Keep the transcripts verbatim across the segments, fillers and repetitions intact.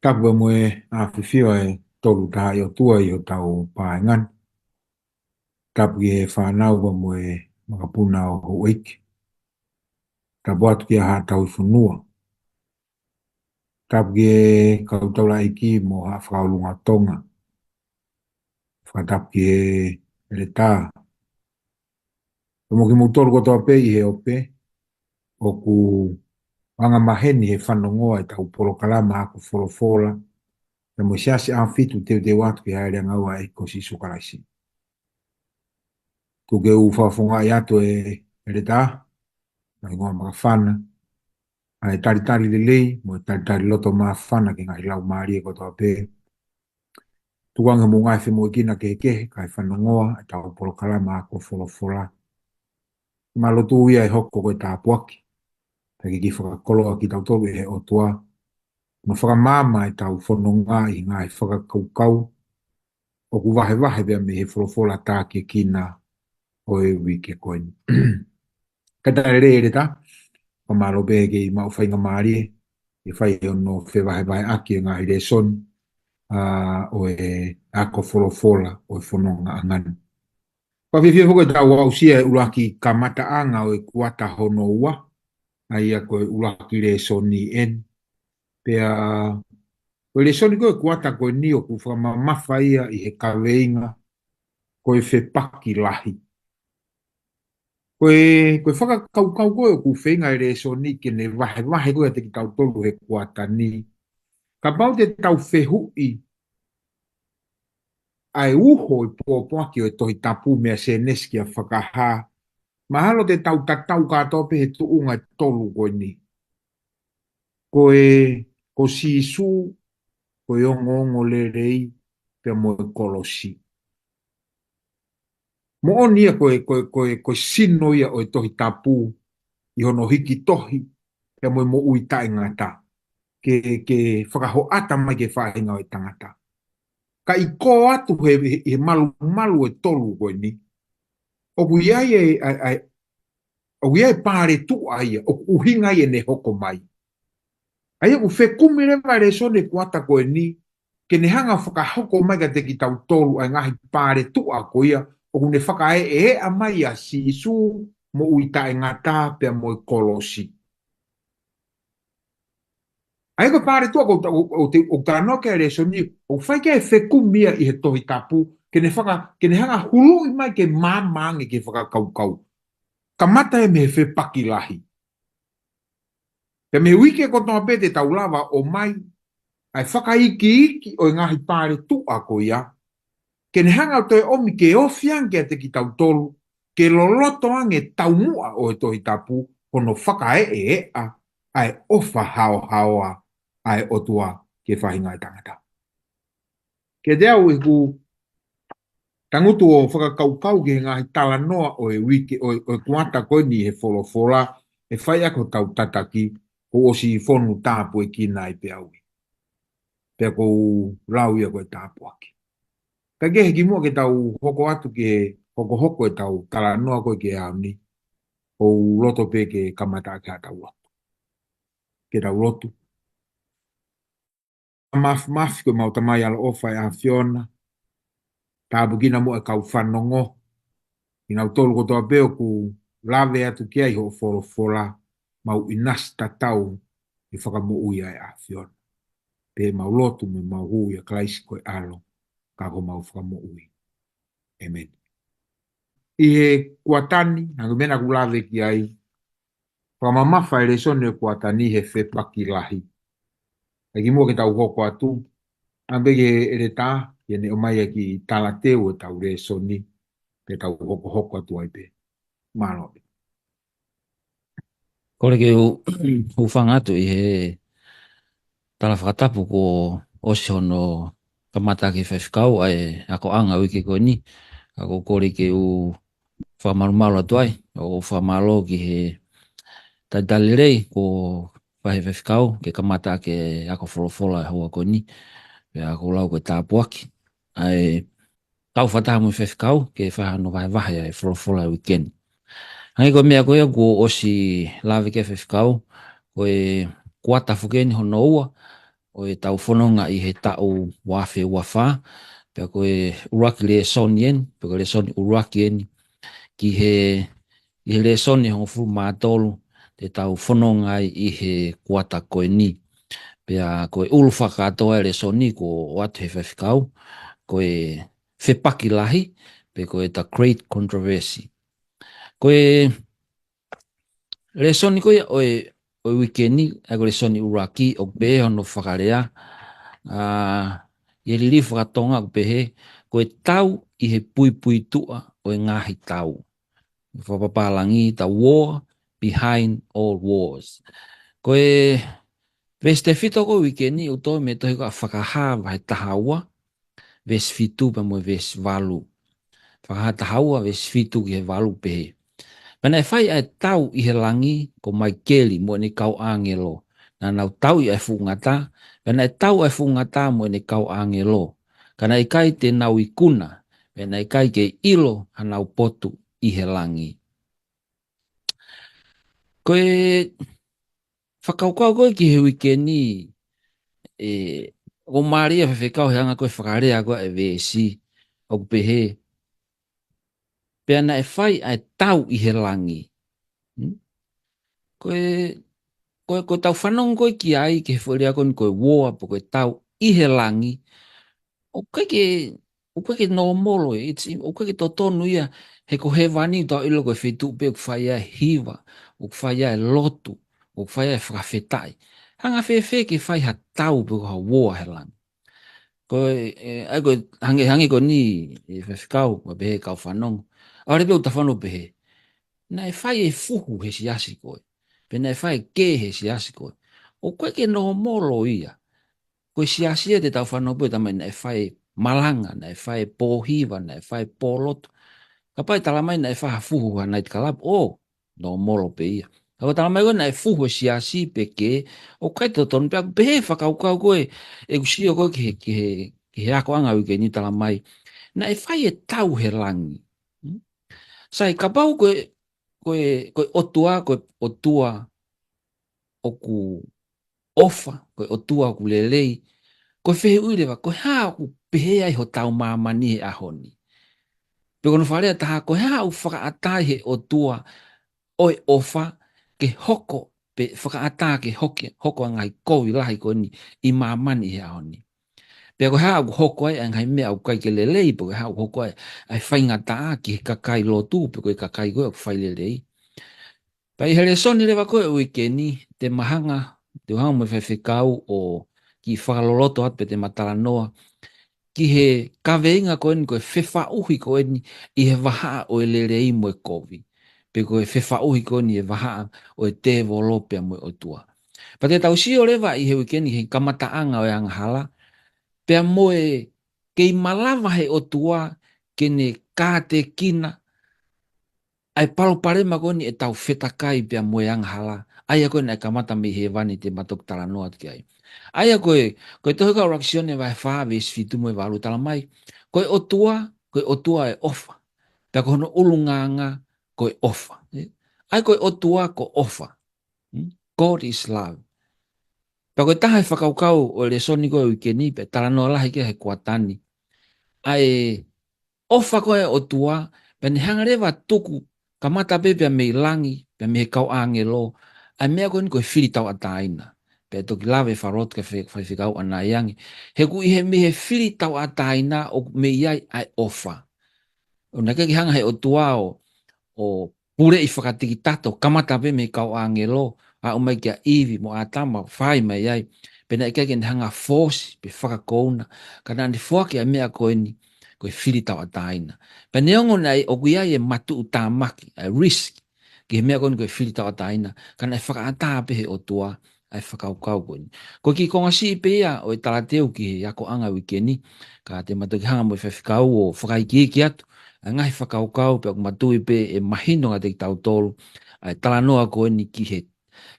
Tapu pea mo e ʻafio ʻa e Tolu Tahaʻi ʻOtua ʻi hotau paenga ni. Tapu ki he fānau pea mo e makapuna ʻo houʻeiki. Tapu atu ki he Haʻa Tauhi Fonua. Tapu ki he kau taulaʻeiki mo e Haʻa Fakaʻolunga ʻo Tonga. Fakatapu ki he ʻEletā. Pea mo kimoutolu kotoa pē ʻi he ope, ʻoku anga maheni he fanongoa ʻetau polokalama ako folofola, pea mo e Siasi ʻAhofitu Teuteu Atu ki he Hāʻele ʻAngaua ʻa e ʻEiki ko Sīsū Kalaisi. Tuku ke u fakafofongaʻi atu e ʻEletā, ʻa e ngaahi makafana, ʻa e talitali lelei, mo e talitali loto māfana ki he ngaahi laumālie kotoa pē. Tuku ange hoʻomou ngaahi femoʻuekina kehekehe, kae fanongoa ʻetau polokalama ako folofola. Mālō atu ia ʻe hoko ko e tāpuaki, pea ke kiʻi fakakoloa kitautolu ʻe he ʻOtua. Mo fakamaama ʻetau fononga ʻi he ngaahi fakakaukau ʻoku vahevahe pea mei he folofola tākiekina ʻo e uike ko eni. Kae talitali lelei ʻEletā, fakamālō pē he kei maʻu faingamālie ke fai hono fevahevaheʻaki e ngaahi lēsoni, ʻa, ʻo e ako folofola ʻo e fononga ʻanga ni. Pea fiefia foki ʻetau aʻusia e ʻuluaki kamataʻanga ʻo e kuata hono ua, ʻa ia ko e ʻuluaki lēsoni eni. Pea ko e lēsoni ko e kuata ko eni ʻoku fakamamafa ia ʻi he kaveinga ko e fepaki lahi. Ko e, ko e fakakaukau ko ē ʻoku feinga e lēsoni ke ne vahevahe ko ē ʻiate kitautolu he kuata ni. Kapau te tau fehuʻi ʻa e uho e pōpoaki ʻo e Tohi Tapu mei Sēnesi ki Fakahā, mahalo te tau tatau kātoa pē he tuʻunga ʻe tolu ko eni. Ko e, ko Sīsū, ko e ongoongolelei, pea mo e kolosi. Moʻoni ia ko e, ko e, ko e, ko e sino ia ʻo e Tohi Tapu ʻi hono hiki tohi, pea mo e moʻui taʻengata. Ke, ke fakahoʻata mai ki he faʻahinga ʻo e tangata. Ka ʻi he kō atu he, he, he malumalu ʻe tolu ko eni, ʻoku ʻi ai e, ʻa, ʻa, ʻoku ʻi ai e paletuʻa ia, ʻoku ʻuhinga ia ʻene hoko mai. ʻA ia ʻoku fekumi leva e lēsoni kuata ko eni, ke ne hanga fakahoko mai kiate kitautolu ʻa e ngaahi paletuʻa ko ia, ʻoku ne fakaeʻeʻa mai ʻa Sīsū, moʻui taʻengata pea mo e kolosi. ʻA ia ko e paletuʻa ko ʻoku, ʻoku, ʻoku talanoa ki ai e lēsoni, ʻoku fai ki ai e fekumi ia ʻi he Tohi Tapu, ke ne faka-, ke ne hanga huluʻi mai ke maama ange ki he fakakaukau. Kamata ia mei he fepaki lahi. Pea mei he uike kotoa pē te tau lava ʻo ʻomai ʻa e fakaikiiki ʻo e ngaahi paletuʻa ko ia, ke ne hanga ʻo toe ʻomi ke ofi ange kiate kitautolu, ke loloto ange taumuʻa ʻo e Tohi Tapu, hono fakaeʻeʻa ʻa e ʻofa haohaoa ʻa e ʻOtua ki he faʻahinga ʻo e tangata. Kiate au ʻeku tangutu ʻo fakakaukau ki he ngaahi talanoa ʻo e uike, ʻo e, ʻo e kuata ko eni he folofola, ʻe fai ʻaki hotau tataki, kuo ʻosi fonu tāpuekina ai pē au. Pea ʻoku ou lau ia ko e tāpuaki. Ka ke he kimuʻa ke tau hoko atu ki he hokohoko ʻetau talanoa ko ē ki he ʻaho ni, ʻoku ou loto pē ke kamata ʻaki haʻatau lotu. Ke tau lotu. Māfimafi ko homau Tamai ʻaloʻofa ʻe ʻAfiona, tāpuekina muʻa e kau fanongo, kinautolu kotoa pē ʻoku lave atu ki ai hoʻo folofola, mau ʻinasi tatau he fakamoʻui ʻa e ʻAfiona. Pea mau lotu mo mau hū ʻia Kalaisi ko e ʻAlo, ka ko homau Fakamoʻui. ʻĒmeni. ʻI he kuata ni, hangē ko e meʻa naʻa ku lave ki ai, fakamamafa e lēsoni ʻo e kuata ni he fepaki lahi. Kae kimuʻa ke tau hoko atu, ʻoange pē ki he ʻEletā, ke ne ʻomai ʻa e kiʻi talateu ʻetau lēsoni, pea tau hokohoko atu ai pē. Mālō. Kole ke u, u hūfanga atu ʻi he tala fakatapu kuo ʻosi hono kamata ʻaki ʻe he faifekau ʻa e akoʻanga uike ko eni. Ka ʻoku ou kole ke u fakamalumalu atu ai, ʻo fakamālō ki he talitali lelei kuo fai ʻe he faifekau ke kamata ʻaki e ako folofola he houa ko eni. Pea ʻoku ou lau ko e tāpuaki. ʻA e kau fakataha mo e faifekau ke fai hano vahevahe ʻa e folofola he uike ni. Hangē ko e meʻa ko ia kuo ʻosi lave ki ai e faifekau, ko e kuata foki eni hono ua, ʻo ʻetau fononga ʻi he taʻu ua afe ua fā, pea ko e ʻuluaki lēsoni eni, pea ko e lēsoni ʻuluaki eni, ki he, ki he lēsoni hongofulu mā tolu te tau fononga ai ʻi he kuata ko eni. Pea ko e ʻulu fakakātoa e lēsoni kuo ʻoatu ʻe he faifekau, ko e fepaki lahi, pe ko e The Great Controversy. Ko e lēsoni ko ia ʻo e, ʻo e uike ni, ʻa ia ko e lēsoni ʻuluaki, ʻoku pehē hono fakalea, ʻa, ʻi he liliu fakatonga ʻoku pehē, ko e tau ʻi he puipuituʻa ʻo e ngaahi tau. Fakapapālangi, the war behind all wars. Ko e veesi tefito ko e uike ni ʻoku toʻo mei he tohi ko ia ʻa Fakahā vahe taha ua, veesi fitu pea mo e veesi valu. Fakahā taha ua veesi fitu ki he valu pehē. Pea naʻe fai ʻa e tau ʻi he langi ko Maikeli mo ʻene kau ʻāngelo. Naʻa nau tauʻi ʻa e fuʻu ngata, pea naʻe tau ʻa e fuʻu ngata mo ʻene kau ʻāngelo. Ka naʻe ʻikai te nau ikuna, pea naʻe ʻikai ke ʻilo hanau potu ʻi he langi. Ko e fakakaukau ko ē ki he uike ni, ē, ʻoku mālie faifekau he anga ko e fakalea ko ē ʻa e veesi, ʻoku pehē, pea naʻe fai ʻa e tau ʻi he langi. Hmm? Ko e, ko e, ko ʻetau fanongo ko ē ki ai, ki he foʻi lea ko eni ko e war, pe ko e tau ʻi he langi, ʻoku ʻikai ke, ʻoku ʻikai ke nōmolo, it's, ʻoku ʻikai ke totonu ia, he ko hēvani tau ʻilo ko e feituʻu pē ʻoku fai ai e hiva, ʻoku fai ai e lotu, ʻoku fai ai e fakafetaʻi. Hanga fēfē ke fai ha tau pe ko ha war he langi. Ko e, ē, ʻa ia ko e hangē, hangē ko eni, ē, faifekau, ʻoku pehē kau fanongo. ʻAore pē ʻoku ta fanongo pehē. Naʻe fai e fuhu he siasi ko ē. Pe naʻe fai e kē he siasi ko ē. ʻOku ʻikai ke nōmolo ia. Ko e siasi ia te tau fanongo pē ʻo talamai naʻe fai e malanga, naʻe fai e pōhiva, naʻe fai e pōlotu. Kapau ʻe talamai naʻe fai ha fuhu ha night club, ʻo, nōmolo pē ia. Ka ko e talamai ko ē naʻe fuhu e siasi pe kē, ʻoku ʻikai totonu pē, pehē fakakaukau ko ē, ʻeku sio ko ē ki he, ki he, ki he akoʻanga uike ni talamai. Naʻe fai e tau he langi. Hmm? Sai, kapau ko e, ko e, ko e ʻOtua, ko e ʻOtua ʻoku ʻofa, ko e ʻOtua ʻoku lelei, ko e fehuʻi leva, ko e hā ʻoku pehē ai hotau māmani he ʻaho ni. Pe ko hono fakalea ʻe taha, ko e hā ʻoku fakaʻatā ai he ʻOtua ʻo e ʻofa, ke hoko, pe fakaʻatā ke hoki, hoko ʻa e ngaahi kovi lahi ko eni ʻi māmani he ʻaho ni. Pea ko e hā ʻoku hoko ai ʻa e ngaahi meʻa ʻoku ʻikai ke lelei, pe ko e hā ʻoku hoko ai ʻa e faingataʻa ki he kakai lotu, pe ko e kakai ko ē ʻoku fai lelei. Pea ʻi he lēsoni leva ko ē uike ni, te ma hanga, te u hanga mo e faifekau ʻo kiʻi fakaloloto atu pea te ma talanoa ki he kaveinga ko eni ko e fefaʻuhi ko eni ʻi he vahaʻa ʻo e lelei mo e kovi. Pe ko e fefaʻuhi ko eni ʻi he vahaʻa ʻo e tēvolo pea mo e ʻOtua. Pea te tau sio leva ʻi he uike ni he kamataʻanga ʻo e angahala, pea mo e kei malava he ʻOtua ke ne kātekina ʻa e palopalema ko eni ʻetau fetakai pea mo e angahala. ʻA ia ko ē naʻe kamata mei hēvani te ma toki talanoa atu ki ai. ʻA ia ko e, ko e tohi ko ia ʻa ʻuluaki Sione vahe fā veesi fitu mo e valu talamai. Ko e ʻOtua, ko e ʻOtua ʻe ʻofa. Pea ko hono ʻulungaanga, ko e ʻofa. ʻA ia ko e ʻOtua ko ʻofa. Hmm? God is love. Pea ko e taha e fakakaukau ʻo e lēsoni ko ē uike ni, pea talanoa lahi ki ai he kuata ni. ʻA e ʻofa ko ē ʻa e ʻOtua, pea ne hanga leva ʻo tuku kamata pē pea mei langi, pea mei he kau ʻāngelo, ʻa e meʻa ko eni ko e fili tauʻatāina. Pea toki lave fakaloloto ki ai e faifekau ʻanai ange. He ʻoku ʻi he mei he fili tauʻatāina ʻoku mei ai ʻa e ʻofa. ʻOku ʻikai ke hanga he ʻOtua ʻo, ʻo puleʻi fakatikitato, kamata pē mei he kau ʻāngelo, aʻu mai kia ʻIvi mo ʻĀtama, fai mai ai. Pea naʻe ʻikai ke ne hanga ʻo fōsi, pe fakakouna, ka naʻa ne foaki ʻa e meʻa ko eni, ko e fili tauʻatāina. Pea neongo naʻe ʻoku ʻi ai e matuʻutāmaki, ʻa e risk, ki he meʻa ko eni ko e fili tauʻatāina, ka naʻe fakaʻatā pē he ʻOtua, ʻa e fakakaukau ko eni. Ko e kiʻi konga siʻi pē ia ʻo e talateu ki he akoʻanga uike ni, ka te ma toki hanga mo e faifekau ʻo fakaikiiki atu, ʻa e ngaahi fakakaukau pea ʻoku ma tui pē ʻe mahino kiate kitautolu, ʻa e talanoa ko eni ki he,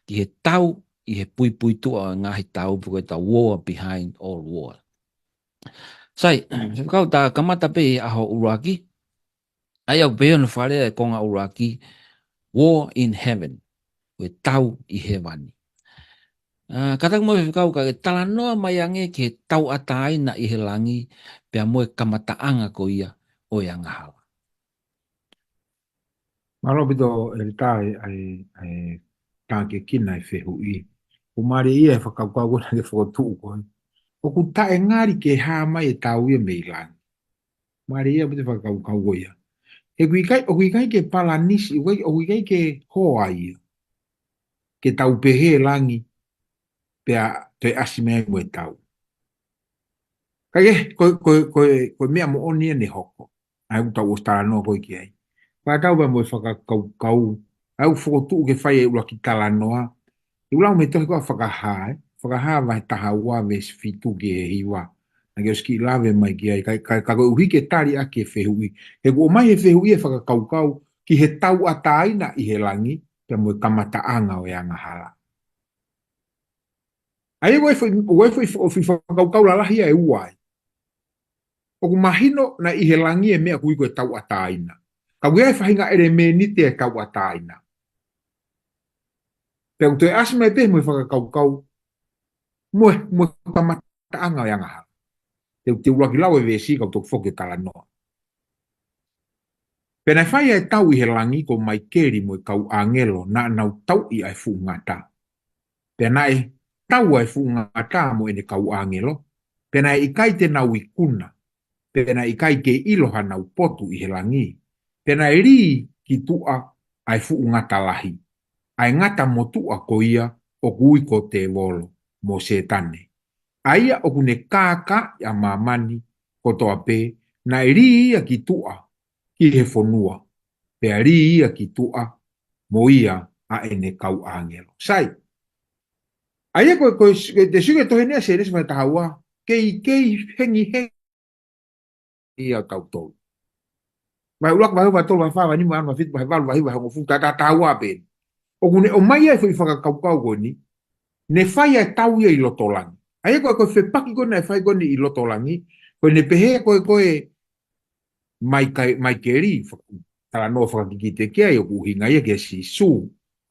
ki he tau ʻi he puipuituʻa ʻo e ngaahi tau pe ko e the war behind all war. Sai, faifekau ta kamata pē ʻi he ʻaho ʻuluaki, ʻa ia ʻoku pehē hono fakalea e konga ʻuluaki, war in heaven, ko e tau ʻi hēvani. Ā, kātaki mo e fekau ka ke talanoa mai ange ki he tauʻatāina ʻi he langi, pea mo e kamataʻanga ko ia ʻo e angahala. Mālō ʻaupito ʻEletā ʻa e, ʻa e, ʻa e tākiekina e fehuʻi. ʻOku mālie ia e fakakaukau ko ena ke fokotuʻu ko ē. ʻOku taʻengali ke hā mai e tau ia mei langi. Mālie ia ʻaupito e fakakaukau ko ia. He ʻoku ʻikai, ʻoku ʻikai ke palanisi, ʻoku ʻikai, ʻoku ʻikai ke hoa ia. Ke tau pehē langi, pea toe ʻasi mai mo e tau. Ka ke, ko, ko, ko, ko e meʻa moʻoni ia ne hoko. ʻA ia ʻoku tau ʻosi talanoa ko ē ki ai. Fakatau pē mo e fakakaukau. ʻA ia ʻoku fokotuʻu ke fai e ʻuluaki talanoa. ʻOku lau mei he tohi ko ē ʻa Fakahā, ē? Fakahā vahe taha ua veesi fitu ki he hiva. Naʻa ke ʻosi kiʻi lave mai ki ai. Ka, ka, ka koeʻuhi ke tali ʻaki e fehuʻi. He ʻoku ʻomai he fehuʻi e fakakaukau ki he tauʻatāina ʻi he langi, pea mo e kamataʻanga ʻo e angahala. ʻA ia ʻoku ʻi ai e foʻi, ʻoku ʻi ai e foʻi, foʻi fakakaukau lalahi ia ʻe ua ai. ʻOku mahino naʻe ʻi he langi e meʻa ʻoku ui ko e tauʻatāina. Ka ʻoku ʻi ai e faʻahinga ʻelemēniti e tauʻatāina. Pea ʻoku toe ʻasi mai pē mo e fakakaukau mo e, mo e kamataʻanga ʻo e angahala. Te u, te u ʻuluaki lau e veesi ka u toki foki ʻo talanoa. Pea naʻe fai ʻa e tau ʻi he langi ko Maikeli mo e kau ʻāngelo naʻa nau tauʻi ʻa e fuʻu ngata. Pea naʻe tau ʻa e fuʻu ngata mo ʻene kau ʻāngelo, pea naʻe ʻikai te nau ikuna, pea naʻe ʻikai ke ʻilo hanau potu ʻi he langi, pea naʻe lī ki tuʻa ʻa e fuʻu ngata lahi, ʻa e ngata motuʻa ko ia ʻoku ui ko Tēvolo mo Sētane, ʻa ia ʻoku ne kākaaʻi ʻa māmani kotoa pē, naʻe lī ia ki tuʻa ki he fonua, pea lī ia ki tuʻa mo ia ʻa ʻene kau ʻāngelo. Sai. ʻA ia ko, ko, ko e te sio ki he tohi ʻeni ʻa Sēnesi vahe taha ua, kei, kei hengihengi ia ʻo tautolu. Vahe ʻuluaki, vahe ua, vahe tolu, vahe fā, vahe nima, vahe ono, vahe fitu, vahe valu, vahe hiva, vahe hongofulu, taha taha ua pē. ʻOku ne ʻomai ai e foʻi fakakaukau ko eni, ne fai ʻa e tau ia ʻi loto langi. ʻA ia ko, ko e fepaki ko ē naʻe fai ko eni ʻi loto langi, ko ʻene pehē ko ē, ko ē Maika-, Maikeli, faka-, talanoa fakakikite ki ai ʻoku ʻuhinga ia kia Sīsū,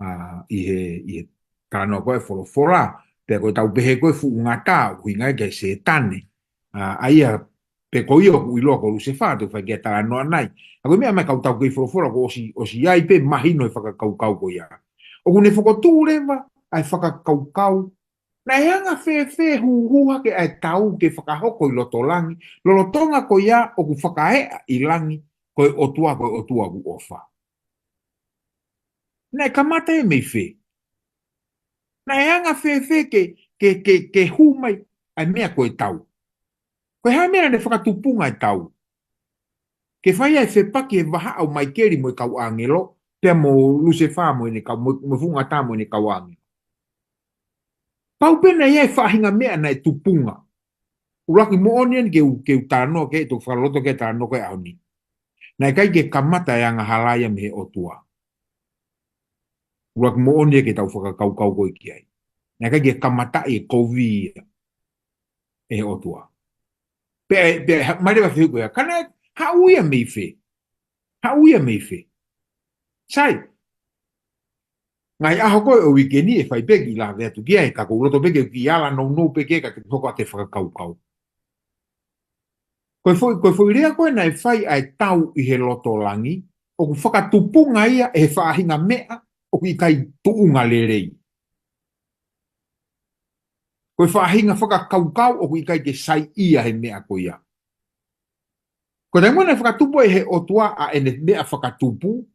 ā, ʻi he, ʻi he talanoa ko ē folofola, pea ko e tau pehē ko ē fuʻu ngata, ʻoku ʻuhinga ia kia Sētane. Ā, ʻa ia, pe ko ia ʻoku ʻiloa ko Lusefā, te u fai ki ai e talanoa ʻanai. ʻA ko e meʻa mai kau tau kei folofola ko ʻosi, ʻosi ʻi ai pē mahino e fakakaukau ko ia. ʻOku ne fokotuʻu leva ʻa e fakakaukau, naʻe anga fēfē hūhū hake ʻa e tau ke fakahoko ʻi loto langi, lolotonga ko ia ʻoku fakaeʻa ʻi langi, ko e ʻOtua, ko e ʻOtua ʻoku ʻofa. Naʻe kamata ia mei fē? Naʻe anga fēfē ke, ke, ke, ke hū mai ʻa e meʻa ko e tau? Ko e hā e meʻa naʻa ne fakatupunga e tau? Ke fai ai e fepaki e vahaʻa ʻo Maikeli mo e kau ʻāngelo, pea mo Lusefā mo ʻene kau, mo, mo e fuʻu ngata mo ʻene kau ʻāngelo. Pau pē naʻe ʻi ai e faʻahinga meʻa naʻe tupunga. ʻUluaki moʻoni eni ke u, ke u talanoa ki ai, toki fakaloloto ki ai e talanoa ko ē ʻaho ni. Naʻe ʻikai ke kamata e angahala ia mei he ʻOtua. ʻUluaki moʻoni ia ke tau fakakaukau ko ē ki ai. Naʻe ʻikai ke kamataʻi e kovi ia ʻe he ʻOtua. Pea, pea, ha-, mālie e fehuʻi ko ia. Ka naʻe haʻu ia mei fē? Haʻu ia mei fē? Sai. Ngaahi ʻaho ko ē ʻo e uike ni ʻe fai pē kiʻi lave atu ki ai, ka ʻoku ou loto pē ke u kiʻi ala nounou pē ki ai ka te hoko atu e fakakaukau. Ko e foʻi, ko e foʻi lea ko ē naʻe fai ʻa e tau ʻi he loto langi, ʻoku fakatupunga ia ʻe he faʻahinga meʻa ʻoku ʻikai tuʻunga lelei. Ko e faʻahinga fakakaukau ʻoku ʻikai ke saiʻia he meʻa ko ia. Ko e taimi naʻe fakatupu ai ʻe he ʻOtua ʻa ʻene meʻa fakatupu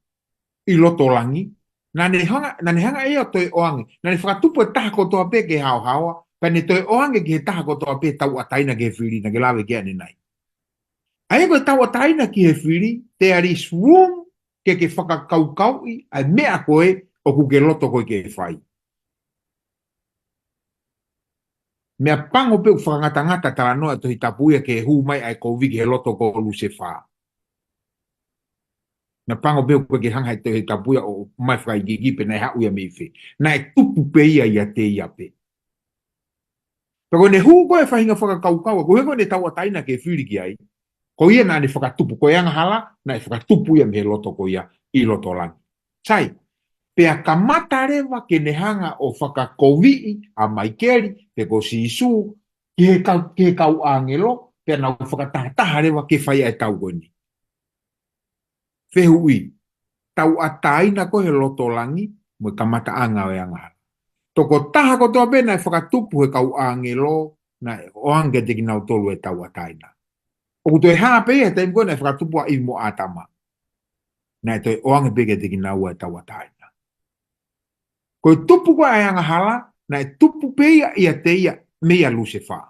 ʻi loto langi, naʻa ne hanga, naʻa ne hanga ia ʻo toe ʻoange. Naʻa ne fakatupu e taha kotoa pē ke haohaoa, pea ne toe ʻoange ki he taha kotoa pē tauʻatāina ki he fili, naʻa ke lave ki ai ʻanenai. ʻA ia ko e tauʻatāina ki he fili, there is room ke ke fakakaukauʻi ʻa e meʻa ko ē ʻoku ke loto ko ē ke fai. Meʻapango pē ʻoku fakangatangata talanoa e Tohi Tapu ia ke hū mai ʻa e kovi ki he loto ko Lusefā. Meʻapango pē ʻoku ke hanga he Tohi Tapu ia ʻo mai fakaikiiki pe naʻe haʻu ia mei fē. Naʻe tupu pē ia ʻiate ia pē. Pea ko ʻene hū ko ē e faʻahinga fakakaukau, ko e hū ko ē ʻene tauʻatāina ke fili ki ai. Ko ia naʻa ne fakatupu, ko e angahala, naʻe fakatupu ia mei he loto ko ia ʻi loto langi. Sai, Pea kamata leva ke ne hanga ʻo fakakoviʻi ʻa Maikeli, pe ko Sīsū, ki he kau, ki he kau ʻāngelo, pea nau fakatahataha leva ke fai ʻa e tau ko eni. Fehuʻi, tauʻatāina koe he loto langi, mo e kamataʻanga ʻo e angahala. Tokotaha kotoa pē naʻe fakatupu he kau ʻāngelo, naʻe ʻoange kiate kinautolu e tauʻatāina. ʻOku toe hā pē ia he taimi ko ē naʻe fakatupu ʻa ʻIvi mo ʻĀtama. Naʻe toe ʻoange pē kiate kinaua e tauʻatāina. Ko e tupu ko ē ʻa e angahala, naʻe tupu pē ia ʻiate ia meia Lusefā.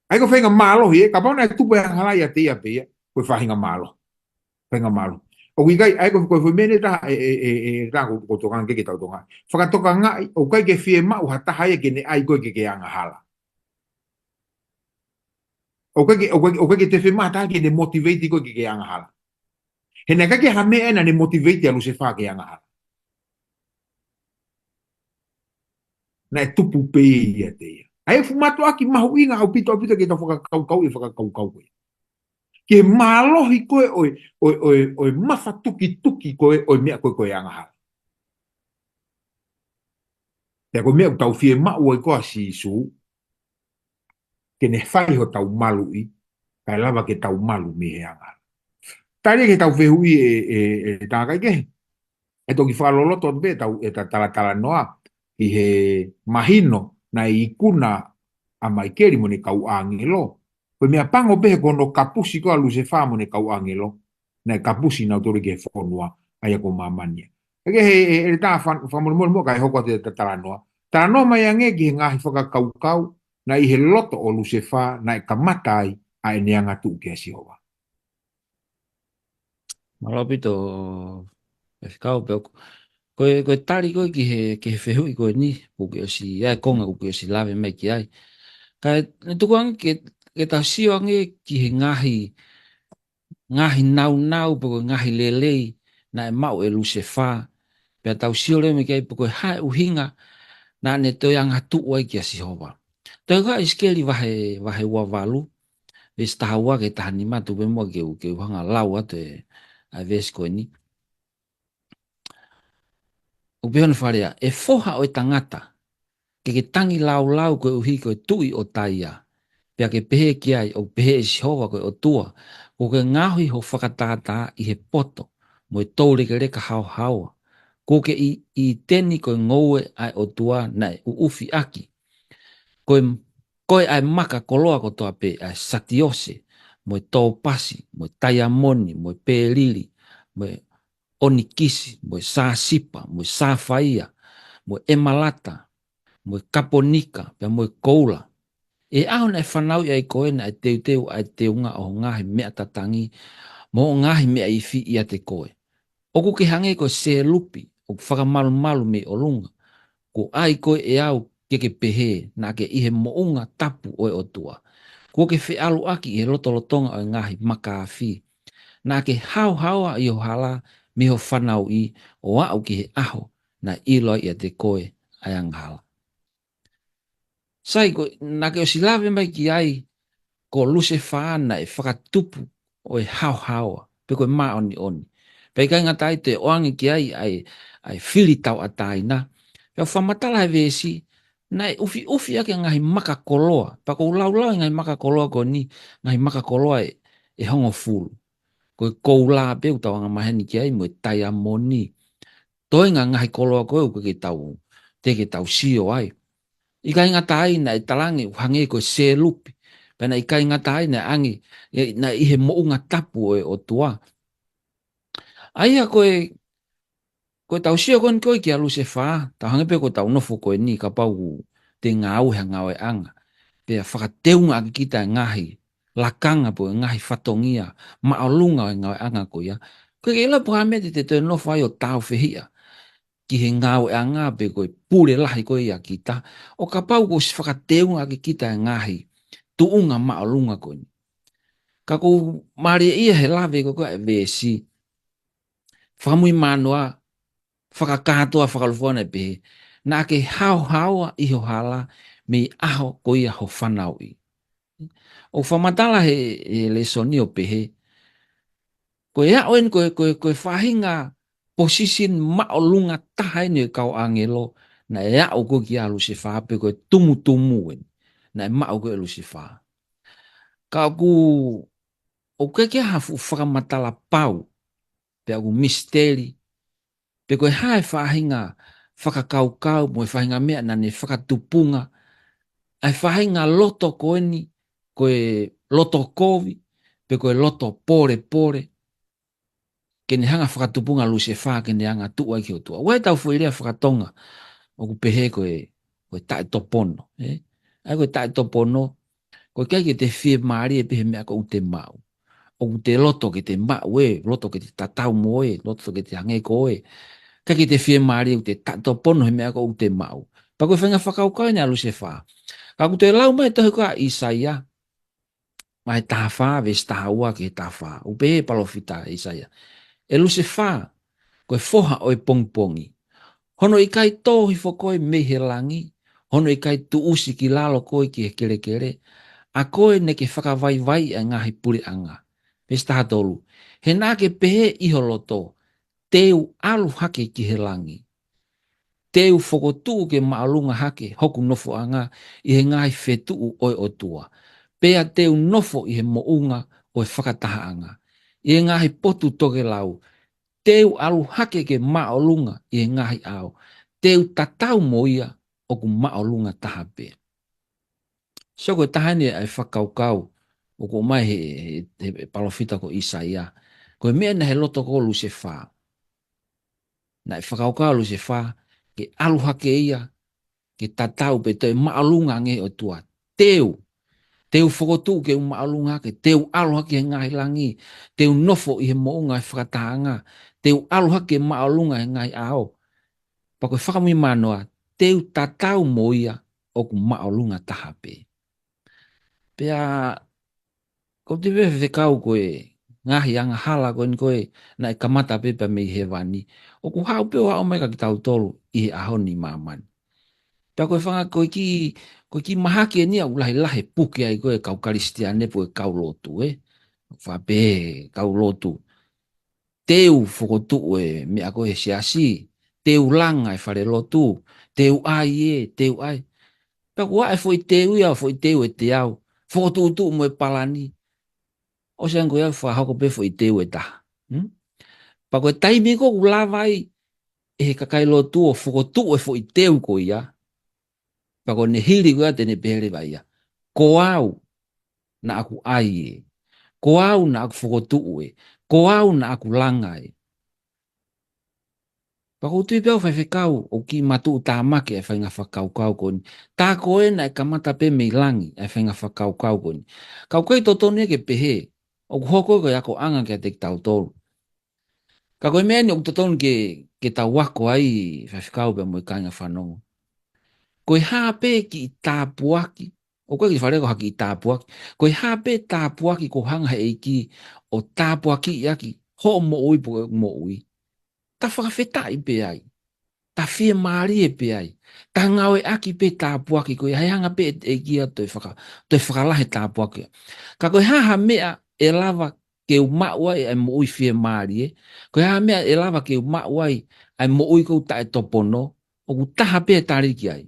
ʻA ia ko e faʻahinga mālohi, ē, kapau naʻe tupu e angahala ʻiate ia pē ia, ko e faʻahinga mālohi. Faʻahinga mālohi. ʻOku ʻikai, ʻa ia ko e, ko e foʻi meʻa ʻe taha, ʻe, ʻe, ʻe, ʻe taha ʻoku, ʻoku tokanga ke, ke tau tokanga. Fakatokangaʻi, ʻoku ʻikai ke fiemaʻu ha taha ia ke ne ʻai koe ke ke angahala. ʻOku ʻikai ke, ʻoku ʻikai ke, ʻoku ʻikai ke toe fiemaʻu ha taha ke ne motivate koe ke ke angahala. He naʻe ʻikai ke ha meʻa naʻa ne motivate ʻa Lusefā ke angahala. Naʻe tupu pē ia ʻiate ia. ʻA ia ʻoku fuʻu mātuʻaki mahuʻinga ʻaupito, ʻaupito ke tau fakakaukau e fakakaukau ko ia. Ki he mālohi ko ē ʻo e, ʻo e, ʻo e, ʻo e mafatukituki ko ē ʻo e meʻa ko ē ko e angahala. Pea ko e meʻa ʻoku tau fiemaʻu ai ko ē ʻa Sīsū, ke ne fai hotau maluʻi, kae lava ke tau malu mei he angahala. Tali ki heʻetau fehuʻi ē, ē, ē, tā kai kehe. ʻE toki fakaloloto atu pē ʻetau, ʻeta talatalanoa, ʻi he mahino naʻe ikuna ʻa Maikeli mo ʻene kau ʻāngelo. Ko e meʻapango pē he ko hono kapusi ko ē ʻa Lusefā mo ʻene kau ʻāngelo, naʻe kapusi nautolu ki he fonua, ʻa ia ko māmani. ʻE kehe, ē, ē, tā fa-, fakamolemole muʻa kae hoko atu ʻeta talanoa. Talanoa mai ange ki he ngaahi fakakaukau, naʻe ʻi he loto ʻo Lusefā, naʻe kamata ai ʻa ʻene angatuʻu kia Sihova. Mālō ʻaupito, Faifekau, pea ko, ko e, ko e tali ko ē ki he, ki he fehuʻi ko eni, kuo ke ʻosi, ʻa e konga kuo ke ʻosi lave mai ki ai. Kae, ne tuku ange ke, ke tau sio ange ki he ngaahi, ngaahi naunau pe ko e ngaahi lelei naʻe maʻu ʻe Lusefā. Pea tau sio leva mai ki ai pe ko e hā e ʻuhinga naʻa ne toe angatuʻu ai kia Sihova. Toe ʻi ʻIsikeli vahe, vahe ua valu, veesi taha ua ki he taha nima, tuku pē muʻa ke u, ke u hanga ʻo lau atu e, ʻa e veesi ko eni. ʻOku pehē hono fakalea, ʻE foha ʻo e tangata, ke ke tangi laulau koeʻuhi ko e tuʻi ʻo Taia, pea ke pehē ki ai, ʻOku pehē ʻe Sihova ko e ʻOtua, Kuo ke ngaohi ho fakatātā ʻi he poto, mo e toulekeleka haohaoa. Kuo ke ʻi, ʻi ʻĪteni ko e ngoue ʻa e ʻOtua naʻe ʻuʻufi ʻaki. Ko e, ko e ʻa e maka koloa kotoa pē, ʻa e satiose, mo e tōpasi, mo e taiamoni, mo e pēlili, mo e ʻonikisi, mo e sāsipa, mo e sāfaia, mo e ʻemalata, mo e kaponika, pea mo e koula. ʻI he ʻaho naʻe fanauʻi ai koe naʻe teuteu ʻa e teunga ʻo ho ngaahi meʻa tatangi, mo ho ngaahi meʻa ifi ʻiate koe. ʻOku ke hangē ko e selupi, ʻoku fakamalumalu mei ʻolunga. Kuo ʻai koe ʻe au ke ke pehē, naʻa ke ʻi he moʻunga tapu ʻo e ʻOtua. Kuo ke feʻaluʻaki ʻi he lotolotonga ʻo e ngaahi maka afi. Naʻa ke haohaoa ʻi ho hala mei ho fanauʻi, ʻo aʻu ki he ʻaho naʻe ʻilo ai ʻiate koe ʻa e angahala. Sai, ko, naʻa ke ʻosi lave mai ki ai, ko Lusefā naʻe fakatupu ʻo e haohaoa, pe ko e māʻoniʻoni. Pea ʻikai ngata ai, toe ʻoange ki ai ʻa e, ʻa e fili tauʻatāina. Pea fakamatala he veesi, naʻe ʻufiʻufi ʻaki e ngaahi maka koloa. Pea ʻoku ou laulau e ngaahi maka koloa ko eni, ngaahi maka koloa ʻe, ʻe hongofulu. Ko e koula pē ʻoku tau angamaheni ki ai mo e taiamoni. Toenga ngaahi koloa ko ē ʻoku ke tau, te ke tau sio ai. ʻIkai ngata ai naʻe talaange ʻoku hangē ko e selupi. Pea naʻe ʻikai ngata ai naʻe ʻange, ʻe, naʻe ʻi he moʻunga tapu ʻo e ʻOtua. ʻA ia ko e, ko e tau sio ko eni ko ē kia Lusefā, tau hangē pē ko ʻetau nofo ko eni kapau ʻoku te ngāue ha ngāueʻanga. Pea fakateunga ʻaki kita e ngaahi lakanga pe ko e ngaahi fatongia māʻolunga ʻo e ngāueʻanga ko ia. Ko e ke lau pē ha meʻa te te toe nofo ai ʻo tāufehiʻa ki he ngāueʻanga pe ko e pule lahi ko ia ʻa kita. ʻO kapau kuo ʻosi fakateunga ʻaki kita e ngaahi tuʻunga māʻolunga ko eni. Ka ʻoku mālie ia he lave ko ē ʻa e veesi. Fakamuimui mānoa, fakakātoa, fakalūkufua naʻe pehē, naʻa ke haohaoa ʻi ho hala mei he ʻaho ko ia ho fanauʻi. ʻOku fakamatala he, he lēsoni ʻo pehē, ko e aʻu eni ko e, ko e, ko e faʻahinga position māʻolunga taha eni ʻo e kau ʻāngelo, naʻe aʻu ko ē kia Lusefā pe ko e tumutumu eni. Naʻe maʻu ko ē ʻe Lusefā. Ka ʻoku, ʻoku ʻikai ke ʻi ai ha fuʻu fakamatala pau, pe ʻoku misiteli, pe ko e hā e faʻahinga fakakaukau mo e faʻahinga meʻa naʻa ne fakatupunga ʻa e faʻahinga loto ko eni, ko e loto kovi, pe ko e loto polepole, ke ne hanga ʻo fakatupunga ʻa Lusefā ke ne hanga ʻo tuʻu ai ki he ʻOtua. ʻOku ʻi ai ʻetau foʻi lea fakatonga ʻoku pehē ko e, ko e taʻetopono, ē? ʻA ia ko e taʻetopono, ʻoku ʻikai ke te fiemālie pē he meʻa ʻoku te maʻu. ʻOku te loto ke te maʻu ē, loto ke te tatau mo ē, loto ke te hangē ko ē. ʻIkai ke te fiemālie, ʻoku te taʻetopono he meʻa ʻoku te maʻu. Pea ko e faʻahinga fakakaukau eni ʻa Lusefā. Ka ʻoku toe lau mai ʻe he tohi ko ē ʻa ʻĪsaia, vahe taha fā, veesi taha ua ki he taha fā. ʻOku pehē ʻe he palōfita ʻĪsaia: ʻE Lusefā, ko e foha ʻo e pongipongi, hono ʻikai tō hifo koe mei he langi, hono ʻikai tuʻusi ki lalo koe ki he kelekele, ʻa koe naʻa ke fakavaivaiʻi ʻa e ngaahi puleʻanga. Veesi taha tolu: He naʻa ke pehē ʻi ho loto, te u ʻalu hake ki he langi. Te u fokotuʻu ke māʻolunga hake hoku nofoʻanga ʻi he ngaahi fetuʻu ʻo e ʻOtua. Pea te u nofo ʻi he moʻunga ʻo e fakatahaʻanga, ʻi he ngaahi potu tokelau. Te u ʻalu hake ke māʻolunga ʻi he ngaahi ʻao. Te u tatau mo ia ʻoku māʻolunga taha pē. So ko e taha eni ʻa e fakakaukau ʻoku ʻomai ʻe he, he, he palōfita ko ʻĪsaia. Ko e meʻa naʻe ʻi he loto ko ē ʻo Lusefā. Naʻe fakakaukau ʻa Lusefā ke ʻalu hake ia, ke tatau pe toe māʻolunga ange ʻOtua. Te u, te u fokotuʻu ke u māʻolunga hake, te u ʻalu hake he ngaahi langi, te u nofo ʻi he moʻunga ʻo e fakatahaʻanga, te u ʻalu hake māʻolunga he ngaahi ʻao. Pea ko e fakamuimui manoa, te u tatau mo ia ʻoku māʻolunga taha pē. Pea, ʻoku ou tui pē Faifekau ko e ngaahi angahala ko eni ko ē naʻe kamata pē pea mei hēvani, ʻoku haʻu pē ʻo aʻu mai kia kitautolu ʻi he ʻaho ni ʻi māmani. Pea ko e fanga ko e kiʻi, ko e kiʻi mahaki eni ʻoku lahilahi e puke ai ko ē kau Kalisitiane pe ko e kau lotu, ē. Faʻa pehē kau lotu. Te u fokotuʻu e meʻa ko ē he siasi, te u langa e falelotu, te u ʻai ē, te u ʻai. Pea ko e foʻi te u ia, foʻi te u ʻe teau, fokotuʻutuʻu mo e palani. ʻOsi ange ko ia fakahoko pē foʻi te u ʻe taha. Hmm? Pea ko e taimi ko ē ʻoku lava ai ʻe he kakai lotu ʻo fokotuʻu e foʻi te u ko ia, pea ko ʻene hili ko ia te ne pehē leva ia: Ko au naʻa ku ʻai ē. Ko au naʻa ku fokotuʻu ē. Ko au naʻa ku langa ē. Pea ʻoku ou tui pē au Faifekau, ʻoku kiʻi matuʻutāmaki e faʻahinga fakakaukau ko eni. Tā ko ē naʻe kamata pē mei langi e faʻahinga fakakaukau ko eni. Ka ʻoku ʻikai totonu ia ke pehē. ʻOku hoko ko e akoʻanga kiate kitautolu. Ka ko e meʻa eni ʻoku totonu ke, ke tau ako ai Faifekau pea mo e kāinga fanongo. Ko e hā pē kiʻi tāpuaki, ʻoku ʻikai ke fale ko ha kiʻi tāpuaki. Ko e hā pē tāpuaki ʻoku hanga he ʻEiki ʻo tāpuakiʻi ʻaki hoʻo moʻui pe ko ʻeku moʻui, ta fakafetaʻi pē ai. Ta fiemālie pē ai. Ta ngāueʻaki pē tāpuaki ko ia, he hanga pē ʻe he ʻEiki ia ʻo toe faka-, toe fakalahi e tāpuaki. Ka ko e hā ha meʻa ʻe lava ke u maʻu ai ʻa e moʻui fiemālie, ko e hā ha meʻa ʻe lava ke u maʻu ai ʻa e moʻui ʻoku taʻetopono, ʻoku taha pē e tali ki ai.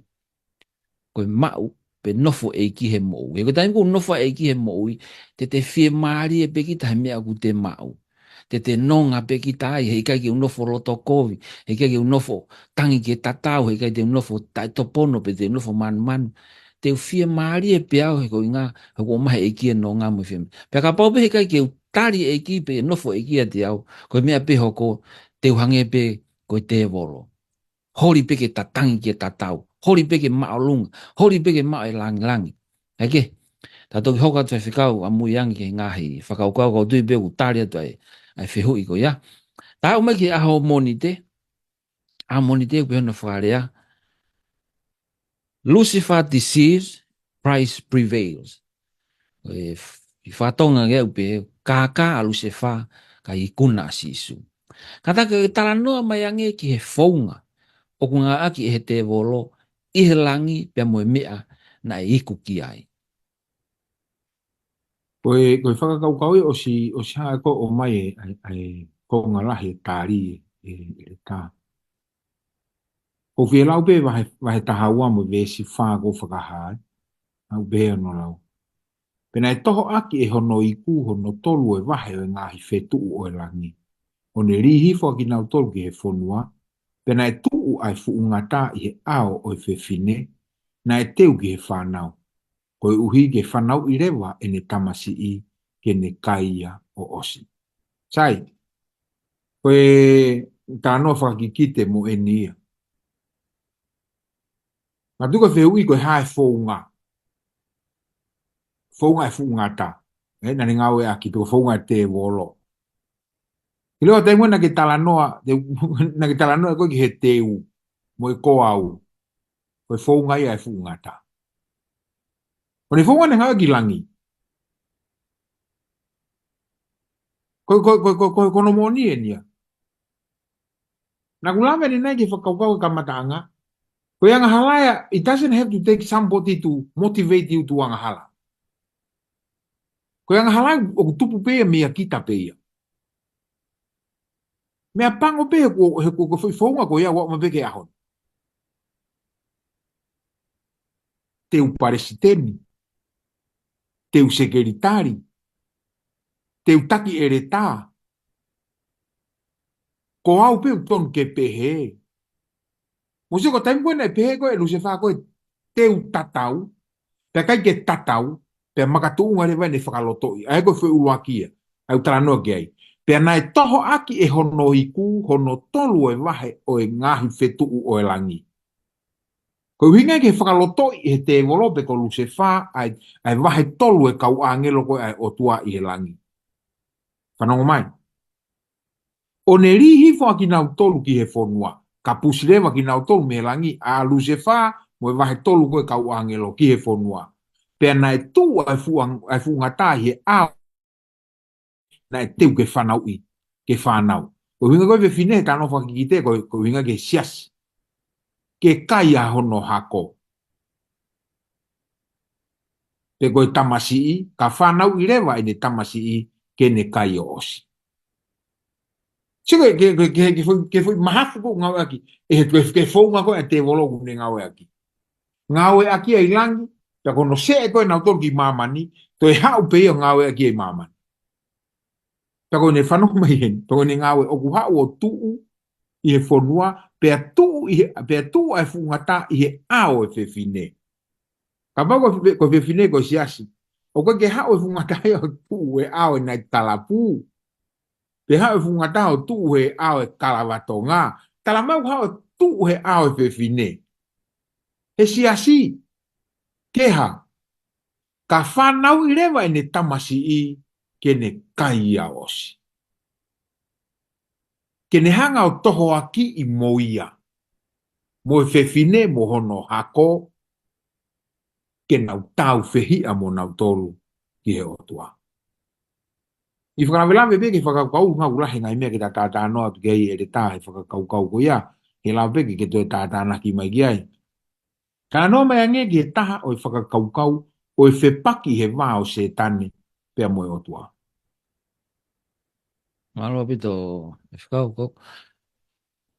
Ko e maʻu pe nofo e ʻEiki he moʻui. He ko e taimi ʻoku nofo ai e ʻEiki he moʻui, te te fiemālie pē kita he meʻa ʻoku te maʻu. Te te nonga pē kita ai, heʻikai ke u nofo loto kovi, heʻikai ke u nofo tangi ki he tatau, heʻikai te u nofo taʻetopono pe te u nofo manumanu. Te u fiemālie pē au he ko e ʻuhinga he ʻoku ʻomai ʻe he ʻEiki e nonga mo e fiemālie. Pea kapau pē heʻikai ke u tali e ʻEiki pe nofo e ʻEiki ʻiate au, ko e meʻa pē hoko, te u hangē pē ko e tēvolo. Holi pē ke tatangi ki he tatau. Holi pē ke māʻolunga. Holi pē ke maʻu e langilangi. Eke, ta toki hoko atu Faifekau ʻamui ange ki he ngaahi fakakaukau, ka ʻoku ou tui pē ʻoku tali atu ai ʻa e fehuʻi ko ia. Ta aʻu mai ki he ʻaho Mōnite, ʻaho Mōnite ʻoku pehē hono fakalea: Lucifer deceives, Christ prevails. ʻE f-, ʻi fakatonga ke ʻoku pehē, kākā ʻa Lusefā, ka ikuna ʻa Sīsū. Ka ta ke talanoa mai ange ki he founga ʻoku ngāueʻaki ʻe he tēvolo ʻi he langi pea mo e meʻa naʻe iku ki ai. Ko e, ko e fakakaukau ia ʻosi, ʻosi hanga ko ē ʻo ʻomai e, ʻa e, ʻa e konga lahi e tali ē. ʻe, ʻe le ka. ʻOku fie lau pē vahe, vahe taha ua mo e veesi fā ʻoku fakahā ai. ʻOku pehē hono lau. Pea naʻe tohoʻaki ʻe hono iku hono tolu ʻo e vahe ʻo e ngaahi fetuʻu ʻo e langi, ʻo ne lī hifo ʻa kinautolu ki he fonua, pea naʻe tuʻu ʻa e fuʻu ngata ʻi he ʻao ʻo e fefine, naʻe teu ki he fānau, koeʻuhi ke fanauʻi leva ʻene tamasiʻi ke ne kai ia ʻo ʻosi. Sai, ko e talanoa fakakikite mo eni ia. Matuku e fehuʻi ko e hā e founga. Founga e fuʻu ngata. ʻE, naʻa ne ngāueʻaki pe ko e founga e tēvolo. ʻIlo ʻa e taimi naʻa ke talanoa, te, naʻa ke talanoa ko ē ki he teu, mo e koau. Ko e founga ia e fuʻu ngata. Ko e founga naʻe ngāueʻaki langi. Ko, ko, ko, ko, ko, ko hono moʻoni eni ia. Naʻa ku lave ʻanenai ki he fakakaukau e kamataʻanga. Ko e angahala ia, it doesn't have to take somebody to motivate you to angahala. Ko e angahala ʻoku tupu pē ia meia kita pē ia. Meʻapango pē he ko, he ko, ko e foʻi founga ko ia ʻoku maʻu pē ki he ʻaho ni. Teu palesiteni, teu sekelitali, teu taki ʻeletā. Ko au pē ʻoku tonu ke pehē. Mou sio ko e taimi ko ē naʻe pehē ko ē ʻe Lusefā ko e teu tatau, pea ʻikai ke tatau, pea makatuʻunga leva ʻene fakalotoʻi. ʻA ia ko e foʻi ʻuluaki ia, ʻa ia ʻoku talanoa ki ai. Pea naʻe tohoʻaki ʻe hono iku hono tolu ʻo e vahe ʻo e ngaahi fetuʻu ʻo e langi. Ko e ʻuhinga ia ki he fakalotoʻi ʻe he tēvolo pe ko Lusefā ʻa e, ʻa e vahe tolu ʻo e kau ʻāngelo ko ē ʻa e ʻOtua ʻi he langi. Fanongo mai. ʻO ne lī hifo ʻa kinautolu ki he fonua. Kapusi leva kinautolu mei he langi ʻa Lusefā mo e vahe tolu ko ē kau ʻāngelo ki he fonua. Pea naʻe tuʻu ʻa e fuʻu, ʻa e fuʻu ngata ʻi he ʻao, naʻe teu ke fanauʻi, ke fānau. Ko e ʻuhinga ko e fefine he talanoa fakakikite, ko e, ko e ʻuhinga ki he siasi. Ke kai ʻa hono hako. Pe ko e tamasiʻi, ka fanauʻi leva ʻene tamasiʻi ke ne kai ʻo ʻosi. Sio ki he, ki he, ki he, ki he foʻi, ki he foʻi mahafu ʻoku ngāueʻaki, ʻe he, ki he, ki he founga ko ē ʻa e tēvolo ʻoku ne ngāueʻaki. Ngāueʻaki ia ʻi langi, pea ko hono seʻe ko ē ʻa nautolu ki māmani, toe haʻu pē ia ʻo ngāueʻaki ia ʻi māmani. Pea ko ʻene fanongo mai heni, pea ko ʻene ngāue ʻoku haʻu ʻo tuʻu ʻi he fonua, pea tuʻu ʻi he, pea tuʻu ʻa e fuʻu ngata ʻi he ʻao ʻo e fefine. Kapau ko e fe-, ko e fefine ko e siasi, ʻoku ʻikai ke haʻu e fuʻu ngata ia ʻo tuʻu he ʻao ʻo e naiti kalapu. Pe haʻu e fuʻu ngata ʻo tuʻu he ʻao ʻo e kalavatonga. Talamai ʻoku haʻu ʻo tuʻu he ʻao ʻo e fefine. He siasi. Ke hā? Ka fanauʻi leva ʻene tamasiʻi ke ne kai ia ʻo ʻosi. Ke ne hanga ʻo tohoakiʻi mo ia, mo e fefine, mo hono hako, ke nau tāufehiʻa mo nautolu ki he ʻOtua. ʻI he fakalavelave pē ki he fakakaukau, ʻoku lahi e ngaahi meʻa ke ta talanoa atu ki ai ʻe le tā he fakakaukau ko ia, ke lau pē ke ke toe tātānaki mai ki ai. Talanoa mai ange ki he taha ʻo e fakakaukau ʻo e fepaki he vā ʻo Sētane pea mo e ʻOtua. Mālō ʻaupito e fakakaukau.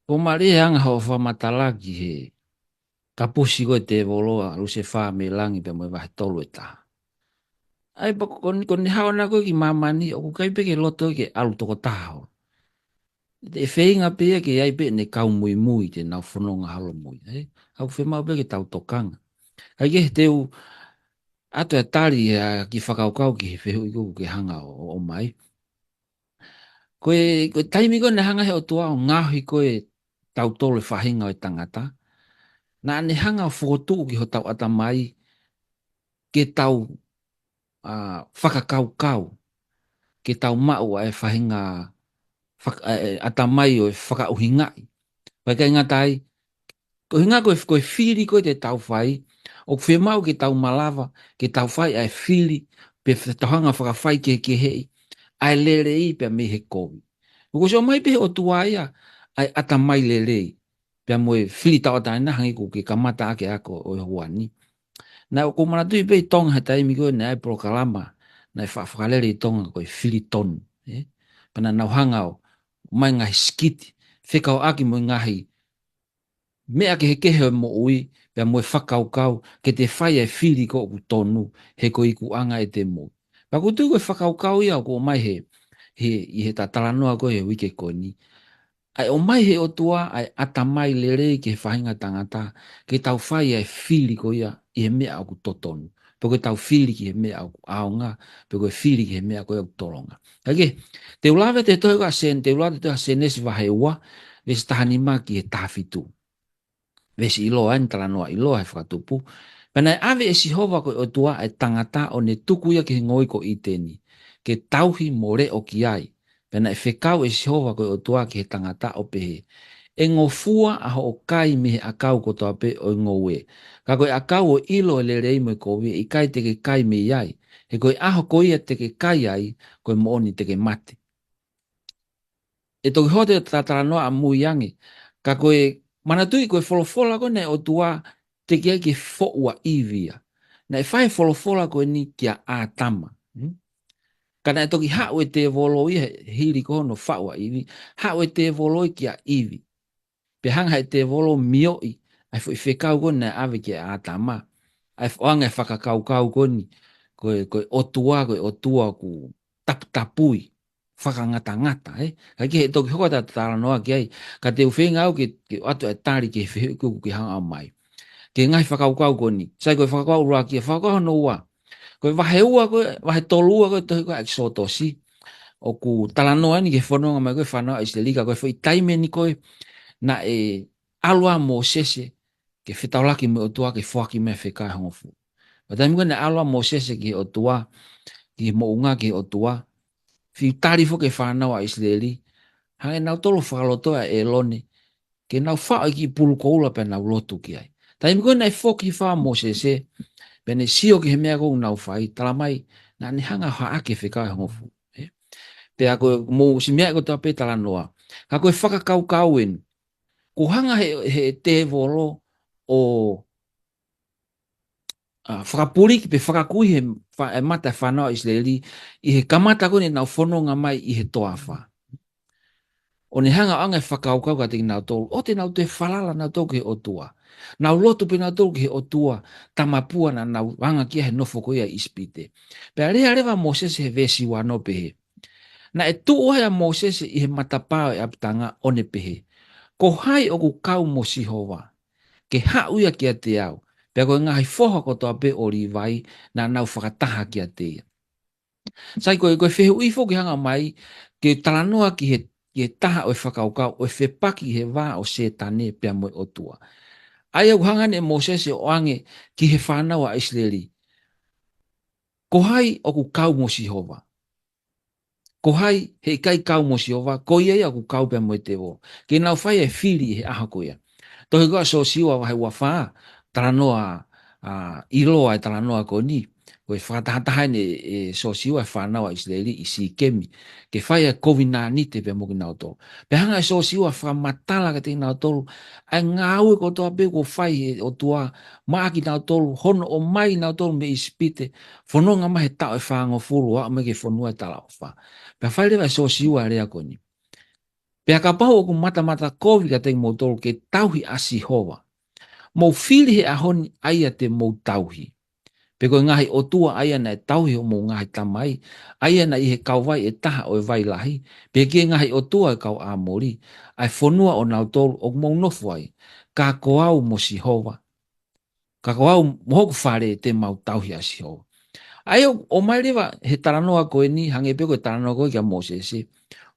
Ko e mālie e anga hoʻo fakamatala ki he kapusi ko ē e tēvolo ʻa Lusefā mei langi pea mo e vahe tolu ʻe taha. ʻA ia pea ko eni, ko ʻene haʻu ʻana ko ē ki māmani ʻoku ʻikai pē ke loto ke ʻalu tokotaha holo. ʻE feinga pē ia ke ʻi ai pē ʻene kau muimui te nau fononga holomui, ē? ʻOku fiemaʻu pē ke tau tokanga. ʻA ia ke he teu ʻatu e tali ʻa e kiʻi fakakaukau ki he fehuʻi ʻoku ke hanga ʻo, ʻo ʻomai. Ko e, ko e taimi ko ē naʻe hanga he ʻOtua ʻo ngaohi ko ē tautolu e faʻahinga ʻo e tangata, naʻa ne hanga ʻo fokotuʻu ki hotau ʻatamai ke tau, ʻa, fakakaukau, ke tau maʻu ʻa e faʻahinga fak-, ʻa e, ʻatamai ʻo e fakaʻuhingaʻi. Pea ʻikai ngata ai, ko e ʻuhinga ko e, ko e fili ko ē te tau fai, ʻoku fiemaʻu ke tau malava, ke tau fai ʻa e fili, pe fe-, tau hanga fakafai kehekeheʻi ʻa e lelei pea mei he kovi. ʻOku ʻosi ʻomai pē he ʻOtua ia ʻa e ʻatamai lelei, pea mo e fili tauʻatāina hangē ko ē ke kamata ʻaki e ako ʻo e houa ni. Naʻa ku manatuʻi pē ʻi Tonga he taimi ko ē naʻe ʻi ai e polokalama naʻe fa-, fakalele ʻi Tonga ko e Fili Tonu, ē? Pea naʻa nau hanga ʻo ʻomai e ngaahi sikiti, fekauʻaki mo e ngaahi meʻa kehekehe ʻo e moʻui, pea mo e fakakaukau, ke te fai ʻa e fili ko ē ʻoku tonu, he ko e ikuʻanga ʻete moʻui. Pea ʻoku ou tui ko e fakakaukau ia ʻoku ʻomai he, he, ʻi heʻeta talanoa ko ē he uike ko eni. ʻA e ʻomai he ʻOtua ʻa e ʻatamai lelei ki he faʻahinga tangata, ke tau fai ʻa e fili ko ia ʻi he meʻa ʻoku totonu. Pe ko e tau fili ki he meʻa ʻoku ʻaonga, pe ko e fili ki he meʻa ko ia ʻoku tolonga. Kae kehe, te u lave atu he tohi ko ē ʻa Sen-, te u lave atu he tohi ʻa Sēnesi vahe ua, veesi taha nima ki he taha fitu. Veesi ʻiloa eni, talanoa ʻiloa he fakatupu. Pea naʻe ʻave ʻe Sihova ko e ʻOtua ʻa e tangata ʻo ne tuku ia ki he ngoue ko ʻĪteni, ke tauhi mo leʻo ki ai. Pea naʻe fekau ʻe Sihova ko e ʻOtua ki he tangata ʻo pehē, ʻE ngofua ʻa hoʻo kai mei he ʻakau kotoa pē ʻo e ngoue. Ka ko e ʻakau ʻo e ʻilo ʻo e lelei mo e kovi ʻe ʻikai te ke kai mei ai. He ko e ʻaho ko ia te ke kai ai, ko e moʻoni te ke mate. ʻE toki hoko atu ʻeta talanoa ʻamui ange. Ka ko e manatuʻi ko e folofola ko ē naʻe ʻOtua teʻeki ai ke foʻu ʻa ʻIvi ia. Naʻe fai e folofola ko eni kia ʻĀtama. Hmm? Ka naʻe toki haʻu e tēvolo ia he hili ko hono faʻu ʻa ʻIvi. Haʻu e tēvolo ia kia ʻIvi. Pea hanga he tēvolo mioʻi ʻa e foʻi fekau ko ē naʻe ʻave kia ʻĀtama. ʻA e foʻanga e fakakaukau ko eni, ko e, ko e ʻOtua, ko e ʻOtua ʻoku taputapui, fakangatangata, ē? Kae kehe ʻe toki hoko atu ʻeta talanoa ki ai, ka te u feinga au ke, ke ʻoatu e tali ki he fehuʻi ko ē ʻoku ke hanga ʻo ʻomai. Ki he ngaahi fakakaukau ko eni, sai ko e fakakaukau ʻuluaki, ʻa e fakakaukau hono ua. Ko e vahe ua ko ē, vahe tolu ua ko ē tohi ko ē ʻa ʻEkisotosi, ʻoku talanoa eni ki he fononga mai ko ē fānau ʻa ʻIsileli, ka ko e foʻi taimi eni ko ē naʻe ʻalu ʻa Mōsese ke fetaulaki mo e ʻOtua ke foaki mai e fekau ʻe hongofulu. Pea taimi ko ē naʻe ʻalu ʻa Mōsese ki he ʻOtua, ki he moʻunga ki he ʻOtua, fiu tali foki e fānau ʻa ʻIsileli, hangē nautolu ʻo fakalotoʻi ʻa ʻĒlone, ke nau faʻo e kiʻi pulu koula pea nau lotu ki ai. Taimi ko ē naʻe foki hifo ʻa Mōsese, pea ne sio ki he meʻa ko ē ʻoku nau fai, talamai, naʻa ne hanga ʻo haʻaki e fekau ʻe hongofulu. Ē? Pea ko e mou ʻosi meaʻi kotoa pē talanoa. Ka ko e fakakaukau eni, ʻoku hanga he, he tēvolo ʻo, ʻa, fakapuliki pe fakakui he fa-, e mata e fānau ʻa ʻIsileli ʻi he kamata ko ē ʻenau fononga mai ʻi he toafa. ʻO ne hanga ʻo ʻoange e fakakaukau kiate kinautolu, ʻoua te nau toe falala nautolu ki he ʻOtua. Nau lotu pē nautolu ki he ʻotua tamapua naʻa nau anga ki ai he nofo ko ia ʻi ʻIsipite. Pea lea leva ʻa Mōsese he veesi ua noa pehē, naʻe tuʻu ai ʻa Mōsese ʻi he matapā ʻo e ʻapitanga ʻo ne pehē, Ko hai ʻoku kau mo Sihova, ke haʻu ia kiate au, pea ko e ngaahi foha kotoa pē ʻo Līvai naʻa nau fakataha kiate ia. Sai ko e, ko e fehuʻi foki ʻoku ke hanga mai, ke talanoa ki he, ki he taha ʻo e fakakaukau, ʻo e fepaki he vā ʻo Sētane pea mo e ʻOtua. ʻA ia ʻoku hanga eni ʻe Mōsese ʻo ʻoange ki he fānau ʻa ʻIsileli. Ko hai ʻoku kau mo Sihova? Ko hai he ʻikai kau mo Sihova, ko ia ia ʻoku kau pea mo e tēvolo. Ke nau fai e fili he ʻaho ko ia. Tohi ko ē ʻa Sōsiua vahe ua fā, talanoa, ʻa, ʻiloa e talanoa ko eni. Ko e fakatahataha eni ʻe, ʻe Sōsiua e fānau ʻa ʻIsileli ʻi Sīkemi. Ke fai e kovinānite pea mo kinautolu. Pea hanga ʻe Sōsiua ʻo fakamatala kiate kinautolu ʻa e ngāue kotoa pē kuo fai ʻe he ʻOtua maʻa kinautolu, hono ʻomai nautolu mei ʻIsipite, fononga mai he taʻu ʻe fāngofulu, ʻo aʻu mai ki he fonua ʻo e talaʻofa. Pea fai leva ʻe Sōsiua e lea ko eni. Pea kapau ʻoku matamata kovi kiate kimoutolu ke tauhi ʻa Sihova, mou fili he ʻaho ni ʻa ia te mou tauhi. Pe ko e ngaahi ʻotua ʻa ia naʻe tauhi homou ngaahi tamai, ʻa ia naʻe ʻi he kauvai ʻe taha ʻo e vai lahi, pe ki he ngaahi ʻotua ʻo e kau ʻĀmoli, ʻa e fonua ʻo nautolu ʻoku mou nofo ai, ka ko au mo Sihova. Ka ko au mo hoku fale te mau tauhi ʻa Sihova. ʻA ia ʻoku ʻomai leva he talanoa ko eni, hangē pē ko e talanoa ko ē kia Mōsese.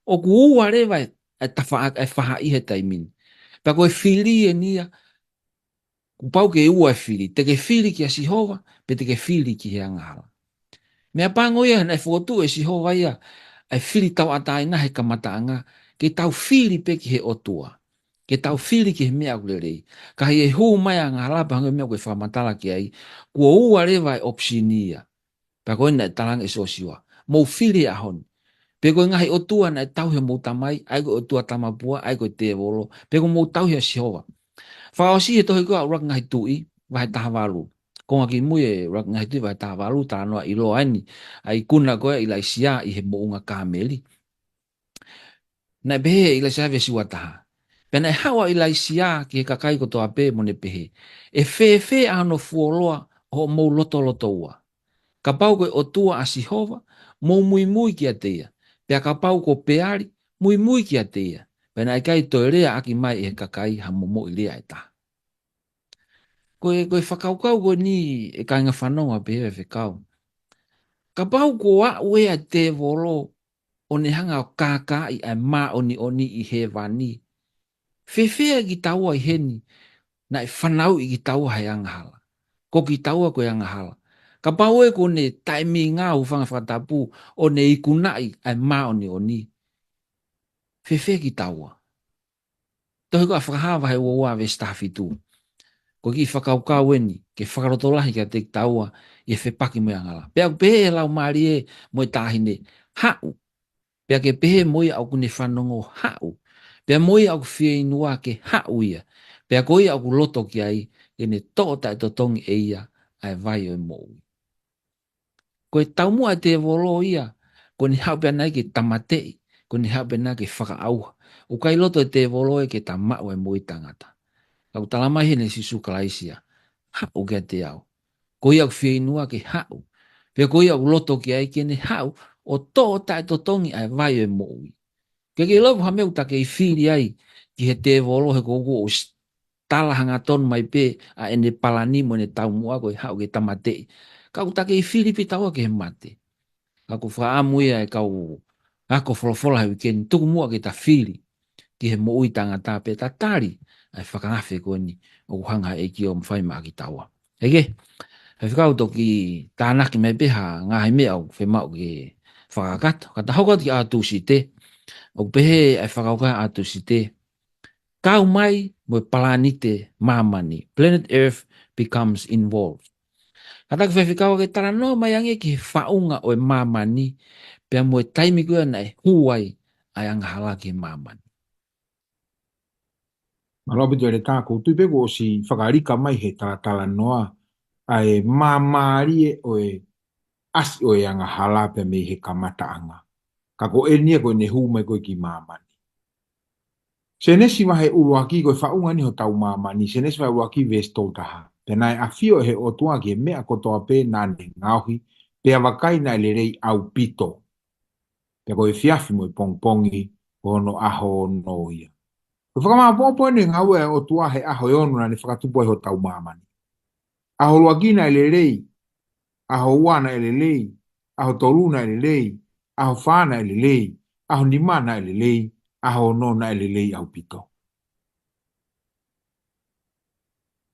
ʻOku ua leva e, e tafa-, e faʻahi he taimi ni. Pea ko e fili eni ia, kuo pau ke ua e fili, te ke fili kia Sihova, pe te ke fili ki he angahala. Meʻapango ia naʻe fokotuʻu ʻe Sihova ia, ʻa e fili tauʻatāina he kamataʻanga, ke tau fili pē ki he ʻOtua. Ke tau fili ki he meʻa ʻoku lelei. Ka ʻi he hū mai ʻa e angahala pea hangē ko e meʻa ʻoku ke fakamatala ki ai, kuo ua leva e ʻopisini ia. Pea ko eni naʻe talaange ʻe Sōsiua, mou fili he ʻaho ni. Pe ko e ngaahi ʻotua naʻe tauhi homou tamai, ʻa ia ko e ʻotua tamapua, ʻa ia ko e tēvolo, pe ko hoʻomou tauhi ʻa Sihova. Fakaʻosi he tohi ko ē ʻa ʻUluaki Ngaahi Tuʻi, vahe taha valu. Konga kimui e ʻUluaki Ngaahi Tuʻi vahe taha valu, talanoa ʻiloa eni, ʻa e ikuna ko ē ʻa ʻIlaisiā ʻi he moʻunga Kāmeli. Naʻe pehē ʻe ʻIlaisiā, veesi ua taha, Pea naʻe haʻu ʻa ʻIlaisiā ki he kakai kotoa pē mo ne pehē, ʻE fēfē ʻa hono fuoloa ʻo hoʻomou lotolotoua? Kapau ko e ʻOtua ʻa Sihova, mou muimui kiate ia. Pea kapau ko Peali, muimui kiate ia. Pea naʻe ʻikai toe leaʻaki mai ʻe he kakai ha momoʻi lea ʻe taha. Ko e, ko e fakakaukau ko eni ʻe kāinga fanongo ʻa pehē ʻe fekau. Kapau ko e aʻu ʻa e tēvolo ʻo ne hanga ʻo kākaaʻi ʻa e māʻoniʻoni ʻi hēvani, fēfē kitaua ʻi heni, naʻe fanauʻi kitaua he angahala. Ko kitaua ko e angahala. Kapau ʻe ko ne taʻemingau fanga fakatapu ʻo ne ikunaʻi ʻa e māʻoniʻoni, fēfē kitaua? Tohi ko ē ʻa Fakahā vahe ua ua veesi taha fitu. Ko e kiʻi fakakaukau eni, ke fakalotolahi kiate kitaua ʻi he fepaki mo e angahala. Pea ʻoku pehē ʻe he laumālie mo e taʻahine, haʻu. Pea ke pehē mo ia ʻoku ne fanongo, haʻu. Pea mo ia ʻoku fieinua ke haʻu ia. Pea ko ia ʻoku loto ki ai, ke ne toʻo taʻetotongi ʻe ia ʻa e vai ʻo e moʻui. Ko e taumuʻa ʻa e tēvolo ia, ko ʻene haʻu pē ʻana ia ke tāmateʻi, ko ʻene haʻu pē ʻana ia ke fakaʻauha. ʻOku ʻikai loto ʻa e tēvolo ia ke ta maʻu ʻa e moʻui taʻengata. Ka ʻoku talamai heni ʻe Sīsū Kalaisi ia, haʻu kiate au. Ko ia ʻoku fieinua ke haʻu. Pea ko ia ʻoku loto ki ai, ke ne haʻu ʻo toʻo taʻetotongi ʻa e vai ʻo e moʻui. Ke ke lau ha meʻa ʻoku ta kei fili ai ki he tēvolo he ko ʻoku ʻosi tala hangatonu mai pē ʻa ʻene palani mo ʻene taumuʻa ko e haʻu ke tāmateʻi. Ka ʻoku ta kei fili pē taua ki he mate. Ka ʻoku fakaʻamu ia ʻe kau ako folofola he uike ni, tuku muʻa ke ta fili ki he moʻui taʻengata pea ta tali ʻa e fakaafe ko eni ʻoku hanga ʻe he ʻEiki ʻo fai maʻa kitaua. Eke, he fekau toki tānaki mai pē ha ngaahi meʻa ʻoku fiemaʻu ke fakakakato. Ka ta hoko atu ki ʻAho Tūsite, ʻoku pehē ʻa e fakakaukau ʻa ʻAho Tūsite, kau mai mo e palanite māmani. Planet Earth becomes involved. Ka ta ki fefekau ke talanoa mai ange ki he faʻunga ʻo e māmani, pea mo e taimi ko ia naʻe hū ai ʻa e angahala ki he māmani. Mālō ʻaupito ʻEletā, ʻoku ou tui pē kuo ʻosi fakalika mai he talatalanoa ʻa e māmālie ʻo e ʻasi ʻo e angahala pea mei he kamataʻanga. Ka ko eni ia ko ʻene hū mai ko ē ki māmani. Sēnesi vahe ʻuluaki, ko e faʻunga eni hotau māmani, Sēnesi vahe ʻuluaki veesi tolu taha. Pea naʻe ʻafio ʻe he ʻOtua ki he meʻa kotoa pē naʻa ne ngaohi, pea vakai naʻe lelei ʻaupito. Pea ko e efiafi mo e pongipongi ko hono ʻaho ono ia. Ko e fakamāʻopoʻopo eni e ngāue ʻa e ʻOtua he ʻaho ʻe ono naʻa ne fakatupu ai hotau māmani. ʻAho ʻuluaki naʻe lelei, ʻaho ua naʻe lelei, ʻaho tolu naʻe lelei, ʻaho fā naʻe lelei, ʻaho nima naʻe lelei, ʻaho ono naʻe lelei ʻaupito.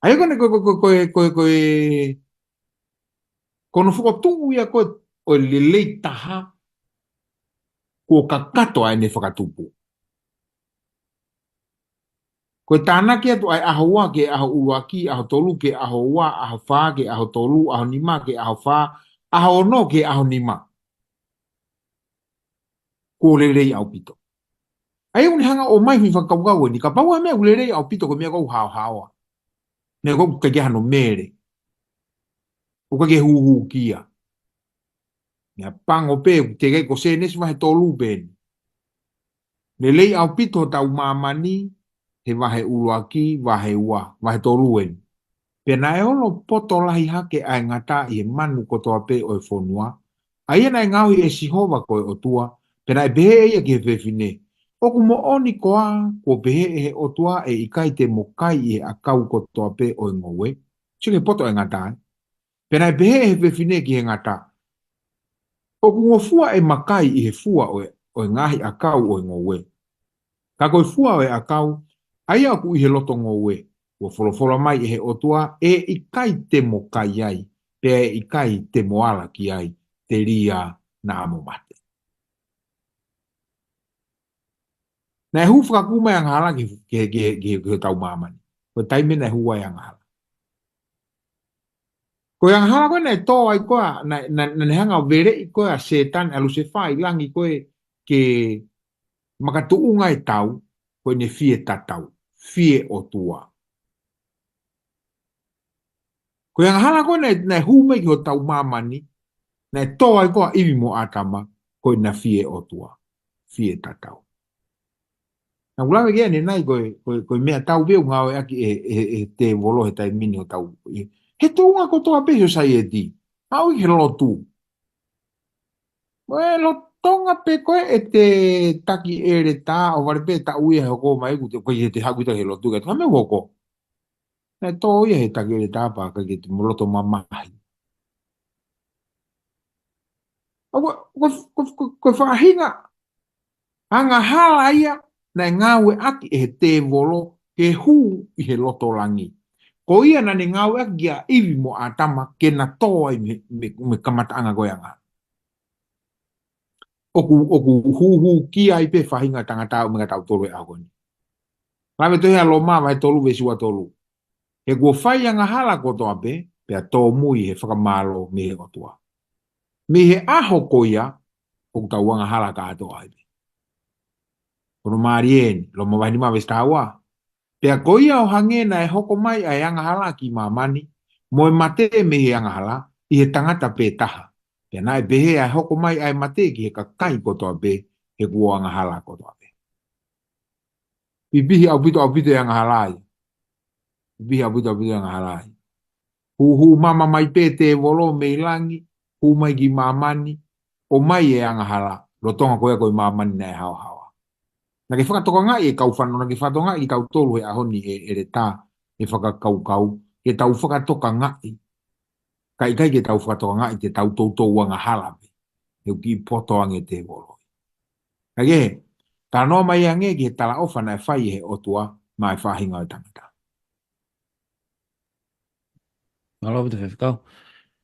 ʻA ia ko ʻene ko e, ko e, ko e, ko e, ko e, ko hono fokotuʻu ia ko ē ʻo e lelei taha, kuo kakato ʻa ʻene fakatupu. Ko e tānaki atu ʻa e ʻaho ua ki he ʻaho ʻuluaki, ʻaho tolu ki he ʻaho ua, ʻaho fā ki he ʻaho tolu, ʻaho nima ki he ʻaho fā, ʻaho ono ki he ʻaho nima. Kuo lelei ʻaupito. ʻA ia ʻoku ne hanga ʻo ʻomai foʻi fakakaukau eni, kapau ʻa e meʻa ʻoku lelei ʻaupito ko e meʻa ʻoku haohaoa. Meʻa ʻoku ʻikai ke hano mele. ʻOku ʻikai ke hūhūkia. Meʻa pango pē, ʻoku teʻeki ai ko Sēnesi vahe tolu pē eni. Lelei ʻaupito hotau māmani, he vahe ʻuluaki, vahe ua, vahe tolu eni. Pea naʻe olo poto lahi hake ʻa e ngata ʻi he manu kotoa pē ʻo e fonua, ʻa ia naʻe ngaohi ʻe Sihova ko e ʻOtua, pea naʻe pehē ʻe ia ki he fefine, ʻOku moʻoni koā kuo pehē ʻe he ʻOtua ʻe ʻikai te mo kai ʻi he ʻakau kotoa pē ʻo e ngoue? Sio ki he poto ʻa e ngata ē. Pea naʻe pehē ʻe he fefine ki he ngata, ʻOku ngofua ʻema kai ʻi he fua ʻo e, ʻo e ngaahi ʻakau ʻo e ngoue. Ka ko e fua ʻo e ʻakau, ʻa ia ʻoku ʻi he loto ngoue, kuo folofola mai ʻe he ʻOtua, ʻE ʻikai te mo kai ai, pea ʻe ʻikai te mo ala ki ai, telia naʻa mo mate. Naʻe hū fakakū mai angahala ki, ki, ki, ki, ki hotau māmani. Ko e taimi naʻe hū ai angahala. Ko e angahala ko ē naʻe tō ai ko ē, naʻe, naʻe, naʻe hanga ʻo veleʻi ko ē ʻa Sētane, ʻa Lusefā ʻi langi ko ē ke makatuʻunga e tau, ko ʻene fie tatau, fie ʻOtua. Ko e angahala ko ē naʻe, naʻe hū mai ki hotau māmani, naʻe tō ai ko ē ʻa ʻIvi mo ʻĀtama, ko ʻena fie ʻOtua, fie tatau. Naʻa ku lave ki ai ʻanenai ko e, ko e, ko e meʻa tau pē ʻoku ngāueʻaki ʻe, ʻe, ʻe he tēvolo he taimi ni ʻo tau. He tuʻunga kotoa pē he sosaieti. Aʻu ki he lotu. Mo e lolotonga pē ko ē ʻete taki ʻeletā ʻo vale pē taʻu ia he hoko mai ʻoku te, ko e te haʻu kita he lotu ka te meʻa hoko. Naʻe tō ia he taki ʻeletā pea ʻikai ke te mo loto mamahi. ʻA ko, ko, ko, ko, ko e faʻahinga angahala ia naʻe ngāueʻaki ʻe he tēvolo ke hū ʻi he loto langi. Ko ia naʻa ne ngāueʻaki kia ʻIvi mo ʻĀtama ke na tō ai mei, mei, mei he kamataʻanga ko e angahala. ʻOku, ʻoku hūhūkia ai pē faʻahinga tangata ʻo meʻa tautolu he ʻaho ni. Lave tohi ʻa Loma vahe tolu veesi ua tolu. He kuo fai angahala kotoa pē, pea tōmui he fakamālō mei he ʻOtua. Mei he ʻaho ko ia, ʻoku tau angahala kātoa ai pē. Ko hono mālie eni, Loma vahe nima veesi taha ua. Pea ko ia ʻo hangē naʻe hoko mai ʻa e angahala ki māmani, mo e mate mei he angahala, ʻi he tangata pē taha. Pea naʻe pehē ʻa e hoko mai ʻa e mate ki he kakai kotoa pē, he kuo angahala kotoa pē. Pipihi ʻaupito ʻaupito e angahala ia. Pipihi ʻaupito ʻaupito e angahala ia. Hūhū mama mai pē tēvolo mei langi, hū mai ki māmani, ʻomai e angahala, lolotonga ko ia ko e māmani naʻe haohaoa. Naʻa ke fakatokangaʻi e kau fānau, naʻa ke fakatokangaʻi kitautolu he ʻaho ni ʻe, ʻeletā, ʻe fakakaukau, ke tau fakatokangaʻi. Ka ʻikai ke tau fakatokangaʻi te tau toutou angahala pē. He ʻoku kiʻi poto ange tēvolo. Ka ke, talanoa mai ange ki he talaʻofa naʻe fai ʻe he ʻOtua maʻa e faʻahinga ʻo e tangata. Mālō ʻaupito faifekau.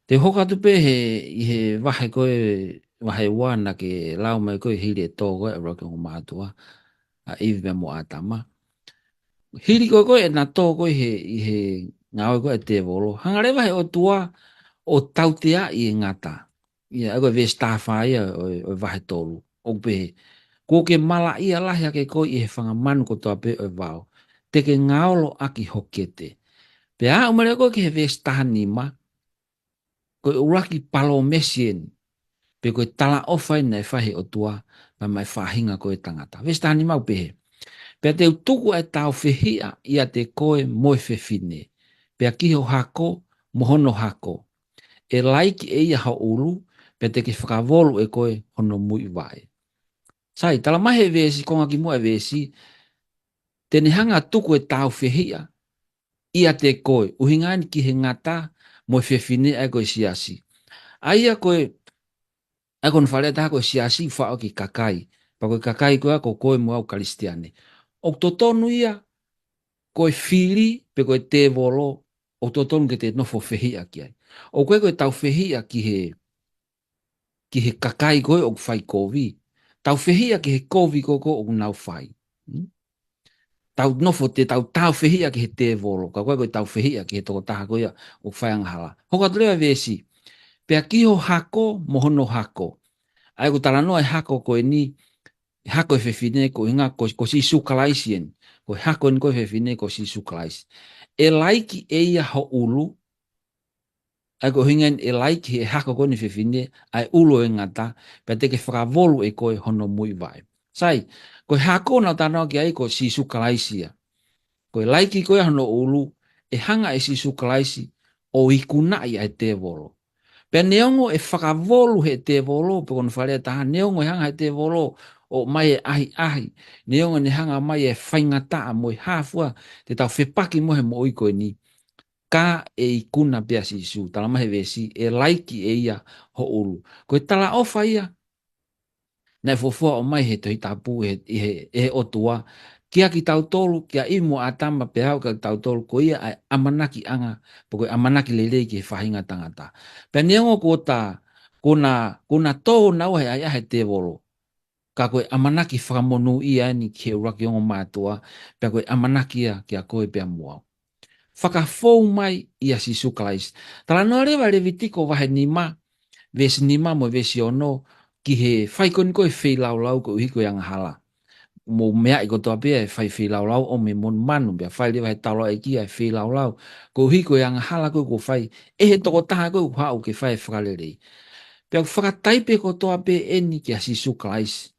Te u hoko atu pē he, ʻi he vahe ko e, vahe ua naʻa ke lau mai ko e hili e tō ko e ʻuluaki ongo mātuʻa, ʻa ʻIvi pea mo ʻĀtama. Hili ko e ko e ʻena tō ko e he, ʻi he ngāue ko e tēvolo. Hanga leva he ʻOtua ʻo tauteaʻi e ngata. ʻIa, ʻa ia ko e veesi taha fā ia ʻo, ʻo e vahe tolu. ʻOku pehē, kuo ke malaʻia lahi hake koe ʻi he fanga manu kotoa pē ʻo e vao. Te ke ngaolo ʻaki ho kete. Pea aʻu mai leva ko e ki he veesi taha nima, ko e ʻuluaki palōmesi eni. Pe ko e talaʻofa eni naʻe fai he ʻOtua, maʻa e faʻahinga ko e tangata. Veesi taha nima ʻoku pehē. Pea te u tuku ʻa e tāufehiʻa ʻiate koe mo e fefine. Pea ki ho hako, mo hono hako. ʻE laiki ʻe ia ho ʻulu, pea te ke fakavolu ʻe koe hono muivaʻe. Sai, talamai he veesi, konga kimuʻa e veesi, te ne hanga tuku e tāufehiʻa ʻiate koe, ʻuhinga eni ki he ngata mo e fefine ʻa ia ko e siasi. ʻA ia ko e, ʻa ia ko hono fakalea ʻe taha ko e siasi faʻo ki he kakai, pea ko e kakai ko ia ko koe mo au Kalisitiane. ʻOku totonu ia, ko e fili, pe ko e tēvolo, ʻoku totonu ke te nofo fehiʻa ki ai. ʻOku ʻikai ko e tāufehiʻa ki he, ki he kakai ko ē ʻoku fai kovi. Tāufehiʻa ki he kovi ko ē ʻoku nau fai. Hmm? Tau nofo te tau tāufehiʻa ki he tēvolo. Ka ʻoku ʻikai ko e tāufehiʻa ki he tokotaha ko ia ʻoku fai angahala. Hoko atu leva e veesi. Pea ki ho hako mo hono hako. ʻA ia ʻoku talanoa e hako ko eni, hako e fefine ko e ʻuhinga ko, ko Sīsū Kalaisi eni. Ko e hako eni ko e fefine ko Sīsū Kalaisi. ʻE laiki ʻe ia ho ʻulu, ʻa ia ko e ʻuhinga eni ʻe laiki he hako ko eni fefine, ʻa e ʻulu ʻo e ngata, pea te ke fakavolu ʻe koe hono muivaʻe. Sai, ko e hako naʻa tau talanoa ki ai ko Sīsū Kalaisi ia. Ko e laiki ko ia hono ʻulu, ʻe hanga ʻe Sīsū Kalaisi ʻo ikunaʻi ʻa e tēvolo. Pea neongo ʻe fakavolu he tēvolo, pe ko hono fakalea ʻe taha, neongo ʻe hanga he tēvolo ʻo ʻomai e ʻahiʻahi, neongo ʻene hanga mai e faingataʻa mo e hā fua te tau fepaki mo ia he moʻui ko eni. Ka ʻe ikuna pē ʻa Sīsū, talamai he veesi, ʻe laiki ʻe ia ho ʻulu. Ko e talaʻofa ia, naʻe fuofua ʻomai he Tohi Tapu, he, he, he ʻOtua, kia kitautolu, kia ʻIvi mo ʻĀtama pea aʻu kia kitautolu, ko ia ʻa e ʻamanakiʻanga, pe ko e ʻamanaki lelei ki he faʻahinga tangata. Pea neongo kuo ta, kuo na, kuo na tō naua he ʻahiʻahi e tēvolo, ka ko e ʻamanaki fakamonūʻia eni ki he ʻuluaki ongo mātuʻa, pea ko e ʻamanaki ia kia koe pea mo au. Fakafou mai ʻia Sīsū Kalaisi. Talanoa leva Levitiko vahe nima, veesi nima mo e veesi ono, ki he fai ko eni ko e feilaulau koeʻuhi ko e angahala. Mou meaʻi kotoa pē e fai feilaulau ʻo mei monumanu, pea fai leva he taulaʻeiki ʻa e feilaulau. Koeʻuhi ko e angahala ko ē kuo fai ʻe he tokotaha ko ē ʻoku haʻu ke fai e fakalelei. Pea ʻoku fakataipe kotoa pē eni kia Sīsū Kalaisi.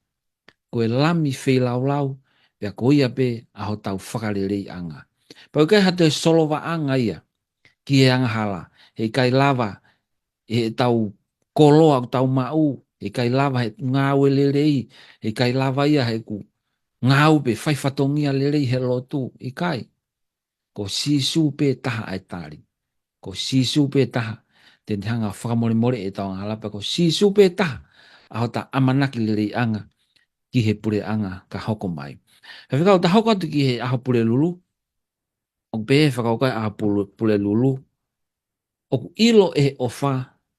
Ko e lami feilaulau, pea ko ia pē ʻa hotau fakaleleiʻanga. Pea ʻoku ʻikai ha toe solovaʻanga ia ki he angahala, heʻikai lava ʻe heʻetau koloa ʻoku tau maʻu, heʻikai lava he ngāue lelei, heʻikai lava ia he ʻoku ngāue pe fai fatongia lelei he lotu, ʻikai. Ko Sīsū pē taha ʻa e tali. Ko Sīsū pē taha te ne hanga ʻo fakamolemoleʻi ʻetau angahala, pea ko Sīsū pē taha ʻa hota ʻamanaki leleiʻanga ki he puleʻanga ka hoko mai. Faifekau, ta hoko atu ki he ʻaho Pulelulu, ʻoku pehē fakakaukau ʻa Pule-, Pulelulu, ʻoku ʻilo ʻe he ʻofa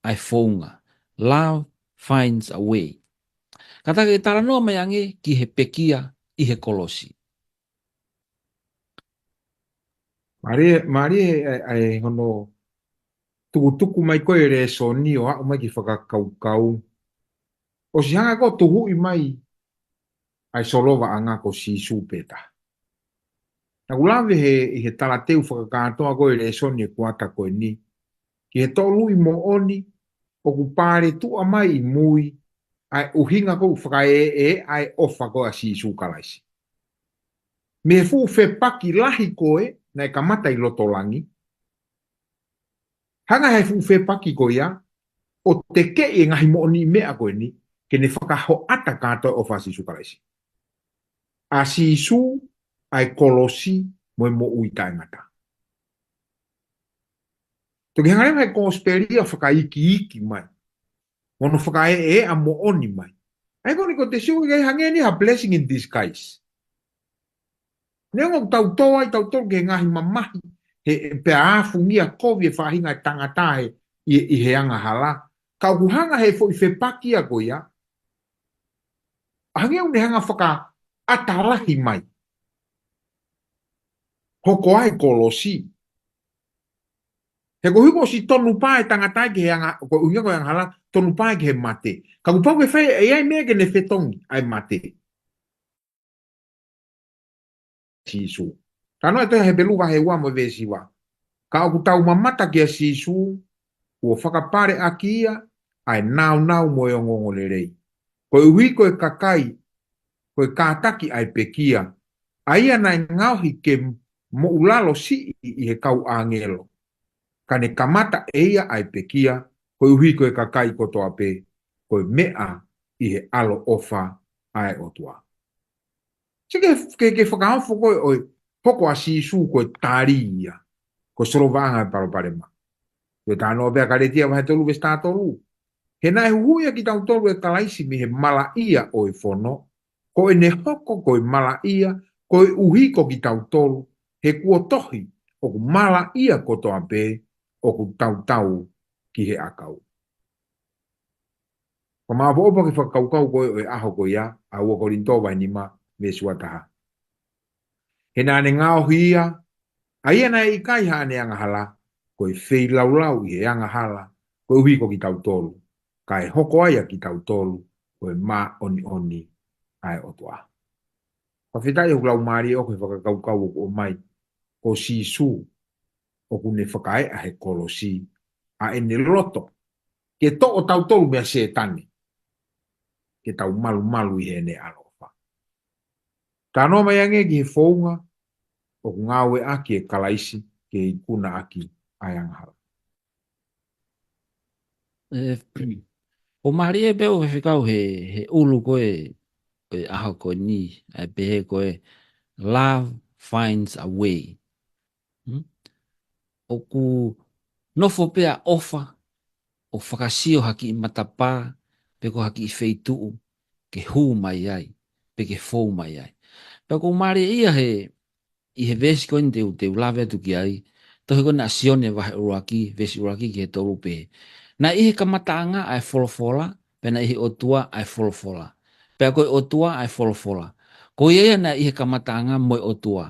ʻa e founga. Love finds a way. Ka ta ke talanoa mai ange ki he pekia ʻi he kolosi. Mālie, mālie ʻa e, ʻa e hono tukutuku mai ko e lēsoni ʻo aʻu mai ki fakakaukau. ʻOsi hanga ko ē ʻo tuhuʻi mai ʻa e solovaʻanga ko Sīsū pē taha. Naʻa ku lave he, ʻi he talateu fakakātoa ko e lēsoni e kuata ko eni, ki he tōʻulu ʻi moʻoni, ʻoku paletuʻa mai ʻi mui ʻa e ʻuhinga ko ē ʻoku fakaeʻeʻe ai ʻa e ʻofa ko ē ʻa Sīsū Kalaisi. Mei he fuʻu fepaki lahi ko ē naʻe kamata ʻi loto langi, hanga he fuʻu fepaki ko ia ʻo tekeʻi e ngaahi moʻoniʻi meʻa ko eni ke ne fakahoʻata kātoa e ʻofa ʻa Sīsū Kalaisi. ʻA Sīsū, ʻa e kolosi, mo e moʻui taʻengata. Toki hanga leva he kosipeli ia ʻo fakaikiiki mai, mo hono fakaeʻeʻe ʻa moʻoni mai. ʻA ia ko eni ko e te sio ki ai hangē ni ha blessing in disguise. Neongo ʻoku tau tō ai tautolu ki he ngaahi mamahi, he, he pea afungia kovi e faʻahinga e tangata he, ʻi, ʻi he angahala. Ka ʻoku hanga he foʻi fepaki ia ko ia, hangē ʻoku ne hanga fakaʻata lahi mai. Hoko ai kolosi. He ko e ʻuhi ko e ʻosi tonu pā e tangata ki he anga, ko e ʻuhinga ko e angahala, tonu pā ki he mate. Ka kuo pau ke fai, ʻe ʻi ai e meʻa ke ne fetongi ʻa e mate. Sīsū. Talanoa e tohi Hepelū vahe ua mo e veesi ua. Ka ʻoku tau mamata kia Sīsū, kuo fakapale ʻaki ia ʻa e nāunau mo e ongoongolelei. Koeʻuhi ko e kakai, ko e kātaki ʻa e pekia, ʻa ia naʻe ngaohi ke moʻulalo siʻi ʻi he kau ʻāngelo. Ka ne kamata ʻe ia ʻa e pekia, koeʻuhi ko e kakai kotoa pē, ko e meʻa ʻi he ʻaloʻofa ʻa e ʻOtua. Sio ki he, ki he, ki he fakaofo ko ē ʻo e hoko ʻa Sīsū ko e tali ia, ko e solovaʻanga e palopalema. Ko e talanoa pē ʻa Kalētia vahe tolu veesi taha tolu. He naʻe huhuʻi ʻa kitautolu ʻe Kalaisi mei he malaʻia ʻo e fono, ko ʻene hoko ko e malaʻia, koeʻuhi ko kitautolu, he kuo tohi, ʻoku malaʻia kotoa pē ʻoku tautau ki he ʻakau. Ko e maopoopo ki he fakakaukau ko ē ʻo e ʻaho ko ia, ʻa ua Kolinitō vahe nima veesi ua taha. He naʻa ne ngaohi ia, ʻa ia naʻe ʻikai haʻane angahala, ko e feilaulau ʻi he angahala, koeʻuhi ko kitautolu, kae hoko ai ʻa kitautolu ko e māʻoniʻoni ʻa e ʻOtua. Fakafetaʻi ʻoku lau mālie ʻoku ke fakakaukau ʻoku ʻomai, ko Sīsū ʻoku ne fakaeʻa he kolosi ʻa ʻene loto ke toʻo tautolu meia Sētane, ke tau malumalu ʻi heʻene ʻaloʻofa. Talanoa mai ange ki he founga ʻoku ngāueʻaki e Kalaisi ke ikunaʻaki ʻa e angahala. ʻE, ʻoku mālie pē ʻoku fekau he, he ʻulu ko ē, ko e ʻaho ko eni, ʻa e pehē ko e love finds a way. Hmm? ʻOku nofo pē ʻa e ʻofa, ʻo fakasio ha kiʻi matapā, pe ko ha kiʻi feituʻu, ke hū mai ai, pe ke fou mai ai. Pea ʻoku mālie ia he, ʻi he veesi ko eni te u, te u lave atu ki ai, tohi ko ena ʻa Sione vahe ʻuluaki, veesi ʻuluaki ki he tolu pehē. Naʻe ʻi he kamataʻanga ʻa e Folofola, pea naʻe ʻi he ʻOtua ʻa e Folofola. Pea ko e ʻOtua ʻa e Folofola. Ko ia ia naʻe ʻi he kamataʻanga mo e ʻOtua.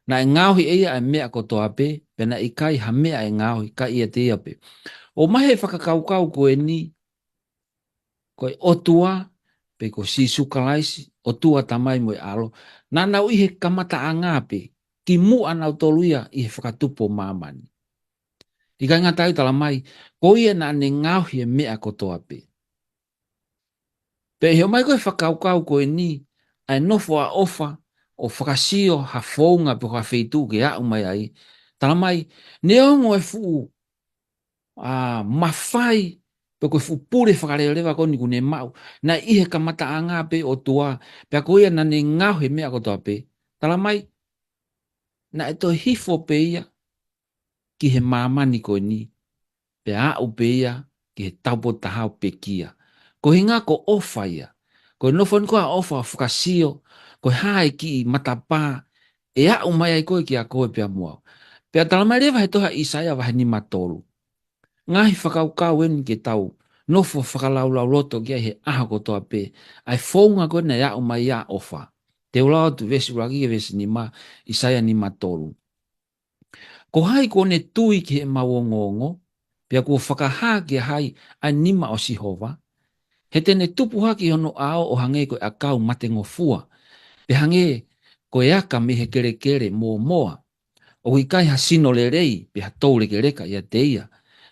Naʻe ngaohi ʻe ia ʻa e meʻa kotoa pē, pea naʻe ʻikai ha meʻa ʻe ngaohi ka ʻiate ia pē. ʻOmai he fakakaukau ko eni, ko e ʻOtua, pe ko Sīsū Kalaisi, ʻOtua Tamai mo e ʻAlo, naʻa nau ʻi he kamataʻanga pē, kimuʻa nautolu ia ʻi he fakatupu ʻo māmani. ʻIkai ngata ai, tala mai, ko ia naʻa ne ngaohi e meʻa kotoa pē. Pea ʻi he ʻomai ko e fakakaukau ko eni, ʻa e nofo ʻa e ʻofa, ʻo fakasio ha founga pe ko ha feituʻu ke aʻu mai ai. Tala mai, neongo e fuʻu, ʻa, mafai, pe ko e fuʻu pule fakaleleva ko eni kuo ne maʻu, naʻe ʻi he kamataʻanga pē ʻOtua, pea ko ia naʻa ne ngaohi e meʻa kotoa pē. Tala mai, naʻe toe hifo pē ia ki he māmani ko eni, pea aʻu pē ia ki he taupotu taha ʻo pekia. Ko e ʻuhinga ko e ʻofa ia. Ko e nofo eni ko ē ʻa e ʻofa ʻo fakasio, ko e hā e kiʻi matapā ʻe aʻu mai ai koe kia koe pea mo au. Pea tala mai leva he tohi ʻa ʻAisea vahe nima tolu. Ngaahi fakakaukau eni ke tau nofo fakalaulauloto ki ai he ʻaho kotoa pē, ʻa e founga ko ē naʻe aʻu mai ʻa e ʻofa. Te u lau atu veesi ʻuluaki ki he veesi nima, ʻAisea nima tolu. Ko hai kuo ne tui ki heʻemau ongoongo, pea kuo fakahā kia hai ʻa e nima ʻo Sihova? He te ne tupu hake ʻi hono ʻao ʻo hangē ko e ʻakau matengofua, pea hangē ko e aka mei he kelekele mōmoa. ʻOku ʻikai ha sino lelei, pe ha toulekeleka ʻiate ia,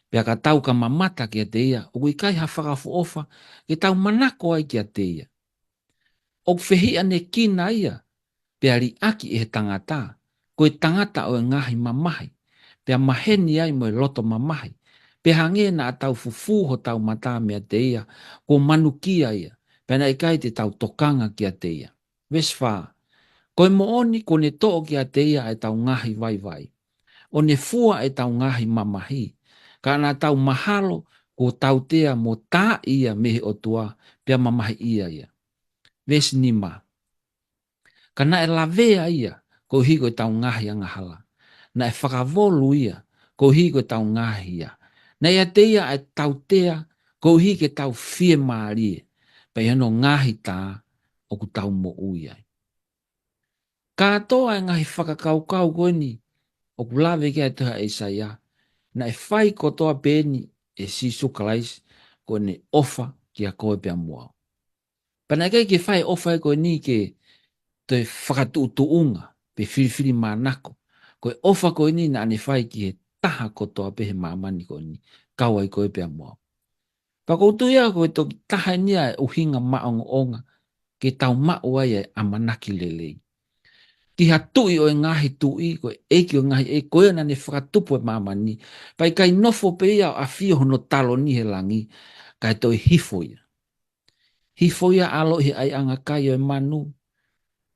pea ka tau ka mamata kiate ia, ʻoku ʻikai ha fakaʻofoʻofa ke tau manako ai kiate ia. ʻOku fehiʻanekina ia, pea liʻaki ʻe he tangata, ko e tangata ʻo e ngaahi mamahi, pea maheni ai mo e loto mamahi, pea hangē naʻa tau fufū hotau mata meiate ia, kuo manukia ia, pea naʻe ʻikai te tau tokanga kiate ia. Veesi fā. Ko e moʻoni kuo ne toʻo kiate ia ʻa ʻetau ngaahi vaivai, ʻo ne fua ʻetau ngaahi mamahi, ka naʻa tau mahalo kuo tautea mo taaʻi ia mei he ʻOtua, pea mamahiʻia ia. Veesi nima. Ka naʻe lavea ia koeʻuhi ko ʻetau ngaahi angahala, naʻe fakavolu ia koeʻuhi ko ʻetau ngaahi hia, naʻe ʻiate ia ʻa e tautea koeʻuhi ke tau fiemālie, pea ʻi hono ngaahi tā ʻoku tau moʻui ai. Kātoa e ngaahi fakakaukau ko eni ʻoku lave ki ai e tohi ʻa ʻAisea, naʻe fai kotoa pē eni ʻe Sīsū Kalaisi, ko ʻene ʻofa kia koe pea mo au. Pea naʻe ʻikai ke fai e ʻofa ko eni ke toe fakatuʻutuʻunga, pe filifilimānako. Ko e ʻofa ko eni naʻa ne fai ki he taha kotoa pē he māmani ko eni, kau ai koe pea mo au. Pea ʻoku ou tui au ko e toki taha eni ia e ʻuhinga maʻongoʻonga ke tau maʻu ai e ʻamanaki lelei. Ki ha tuʻi ʻo e ngaahi tuʻi, ko e ʻEiki ʻo e ngaahi ʻeiki, ko ia naʻa ne fakatupu e māmani, pea ʻikai nofo pē ia ʻo ʻafio hono taloni he langi, kae toe hifo ia. Hifo ia ʻo ʻalu ʻi he ʻaiʻanga kai ʻo e manu.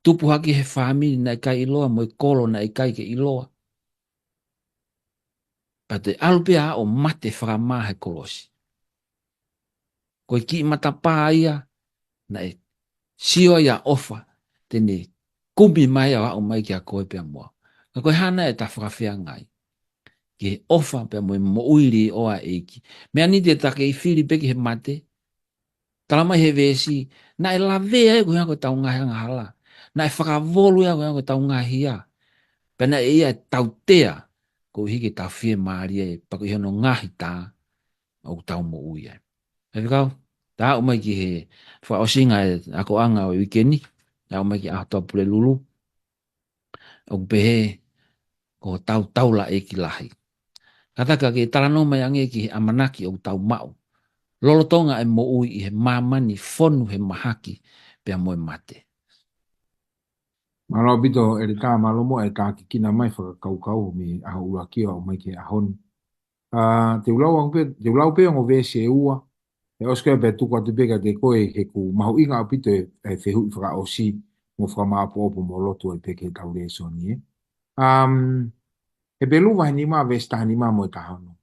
Tupu hake he fāmili naʻe ʻikai ʻiloa mo e kolo naʻe ʻikai ke ʻiloa. Pea toe ʻalu pē ia ʻo mate fakamā he kolosi. Ko e kiʻi matapā ia naʻe sio ai ʻa e ʻofa, te ne kumi mai ʻo aʻu mai kia koe pea mo au. Ka ko e hā nai ʻeta fakafeangai ki he ʻofa pea mo e moʻui līʻoa ʻa e ʻEiki? Meʻa ni te ta kei fili pē ki he mate. Tala mai he veesi, naʻe lavea ia koeʻuhi ko ʻetau ngaahi angahala. Naʻe fakavolu ia koeʻuhi ko ʻetau ngaahi hia. Pea naʻe ʻi ai e tautea koeʻuhi ke tau fiemālie, pea ko ʻi hono ngaahi tā ʻoku tau moʻui ai. Faifekau, ta aʻu mai ki he fakaʻosinga e akoʻanga ʻo e uike ni, ta aʻu mai ki he ʻaho Tuʻapulelulu. ʻOku pehē ko hotau taulaʻeiki lahi. Kātaki ke talanoa mai ange ki he ʻamanaki ʻoku tau maʻu lolotonga e moʻui ʻi he māmani fonu he mahaki pea mo e mate. Mālō ʻaupito, ʻEletā, mālō muʻa e tākiekina mai fakakaukau mei he ʻaho ʻuluaki ʻo aʻu mai ki he ʻaho ni. ʻA, te u lau ange pē, te u lau pē ongo veesi ʻe ua, ʻe ʻosi ko ia pea tuku atu pē kiate koe he ʻoku mahuʻinga ʻaupito e, e fehuʻi fakaʻosi mo fakamāʻopoʻopo mo lotu ai pē ki heʻetau lēsoni, ē. Um, Hepelū vahe nima veesi taha nima mo e taha ono.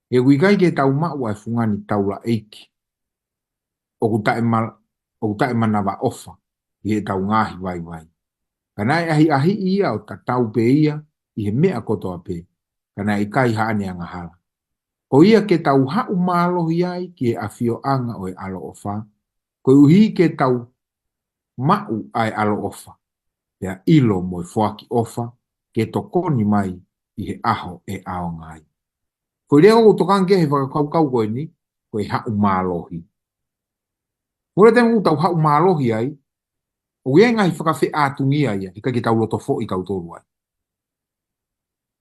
He ʻoku ʻikai ke tau maʻu ʻa e fungani taulaʻeiki ʻoku taʻema-, ʻoku taʻemanavaʻofa ʻi heʻetau ngaahi vaivai. Ka naʻe ʻahiʻahiʻi ia ʻo tatau pē ia ʻi he meʻa kotoa pē, ka naʻe ʻikai haʻane angahala. Ko ia ke tau haʻu mālohi ai ki he ʻafioʻanga ʻo e ʻaloʻofa, koeʻuhi ke tau maʻu ʻa e ʻaloʻofa, pea ʻilo mo e foaki ʻofa ke tokoni mai ʻi he ʻaho ʻe ʻaonga ai. Ko e lea ʻoku tokanga ki ai he fakakaukau ko eni, ko e haʻu mālohi. Mole te ngu tau haʻu mālohi ai, ʻoku ʻi ai e ngaahi fakafeʻātungia ia, ʻikai ke tau loto foʻi tautolu ai.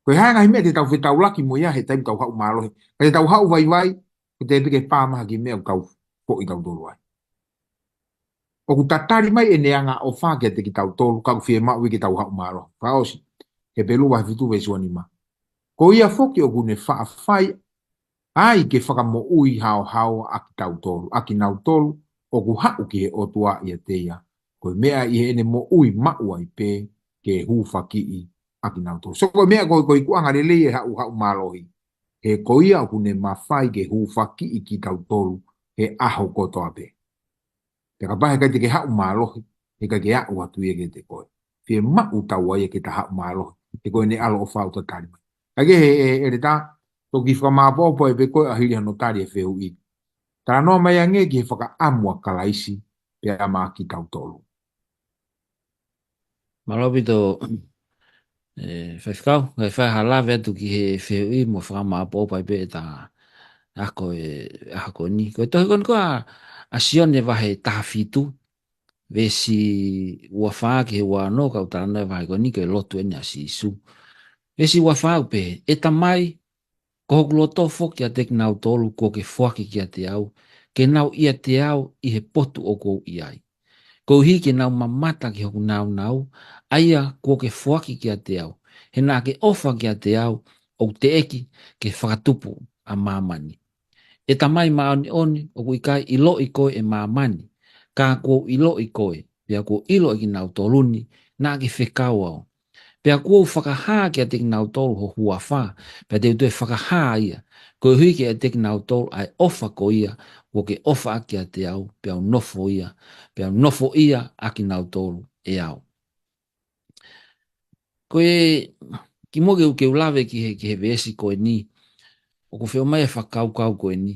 Ko e hā e ngaahi meʻa te tau fetaulaki mo ia he taimi tau haʻu mālohi. Ka te tau haʻu vaivai, ko e te pike pā maha ki he meʻa ʻoku tau foʻi tautolu ai. ʻOku tatali mai ʻene angaʻofa kiate kitautolu, ka ʻoku fiemaʻu ia ke tau haʻu mālohi. Fakaʻosi, Hepelū vahe fitu veesi ua nima. Ko ia foki ʻoku ne faʻa fai ai ke fakamoʻui haohaoa ʻa kitautolu, ʻa kinautolu ʻoku haʻu ki he ʻOtua ʻiate ia, ko e meʻa ʻi heʻene moʻui maʻu ai pē ke hūfakiʻi ʻa kinautolu. So ko e meʻa ko, ko e ikuʻanga lelei e haʻu, haʻu mālohi. He ko ia ʻoku ne mafai ke hūfakiʻi kitautolu he ʻaho kotoa pē. Pea kapau he ʻikai te ke haʻu mālohi, he ʻikai ke aʻu atu ia kiate koe. Fiemaʻu taua ia ke ta haʻu mālohi, he ko ʻene ʻaloʻofa ʻoku tatali mai. Kae kehe, ʻe, ʻEletā, toki fakamāʻopoʻopo ai pē koe ʻa hili hono tali e fehuʻi. Talanoa mai ange ki he fakaʻamu ʻa Kalaisi pea maʻa kitautolu. Mālō ʻaupito, ʻe, Faifekau, kae fai ha lave atu ki he fehuʻi mo fakamāʻopoʻopo ai pē ʻeta ako e, ako ni. Ko e tohi ko eni ko ē ʻa Sione vahe taha fitu, veesi ua fā ki he ua ono, ka ʻoku talanoa e vahe ko eni ki he lotu eni ʻa Sīsū. Veesi ua fā ʻoku pehē, ʻE Tamai, ko hoku loto foki kiate kinautolu kuo ke foaki kiate au, ke nau ʻiate au ʻi he potu ʻoku ou ʻi ai. Koeʻuhi ke nau mamata ki hoku nāunau, ʻa ia kuo ke foaki kiate au. He naʻa ke ʻofa kiate au, ʻoku teʻeki ke fakatupu ʻa māmani. ʻE Tamai māʻoniʻoni, ʻoku ʻikai ʻiloʻi koe ʻe māmani, ka kuo u ʻiloʻi koe, pea kuo ʻilo ʻe kinautolu ni naʻa ke fekau au. Pea kuo u fakahā kiate kinautolu ho huafa, pea te u toe fakahā ia, koeʻuhi ke ʻiate kinautolu ʻa e ʻofa ko ia kuo ke ʻofa ʻaki kiate au, pea u nofo ia, pea u nofoʻia ʻa kinautolu ʻe au. Ko e, kimuʻa ke u, ke u lave ki he, ki he veesi ko eni, ʻoku fiemaʻu e fakakaukau ko eni.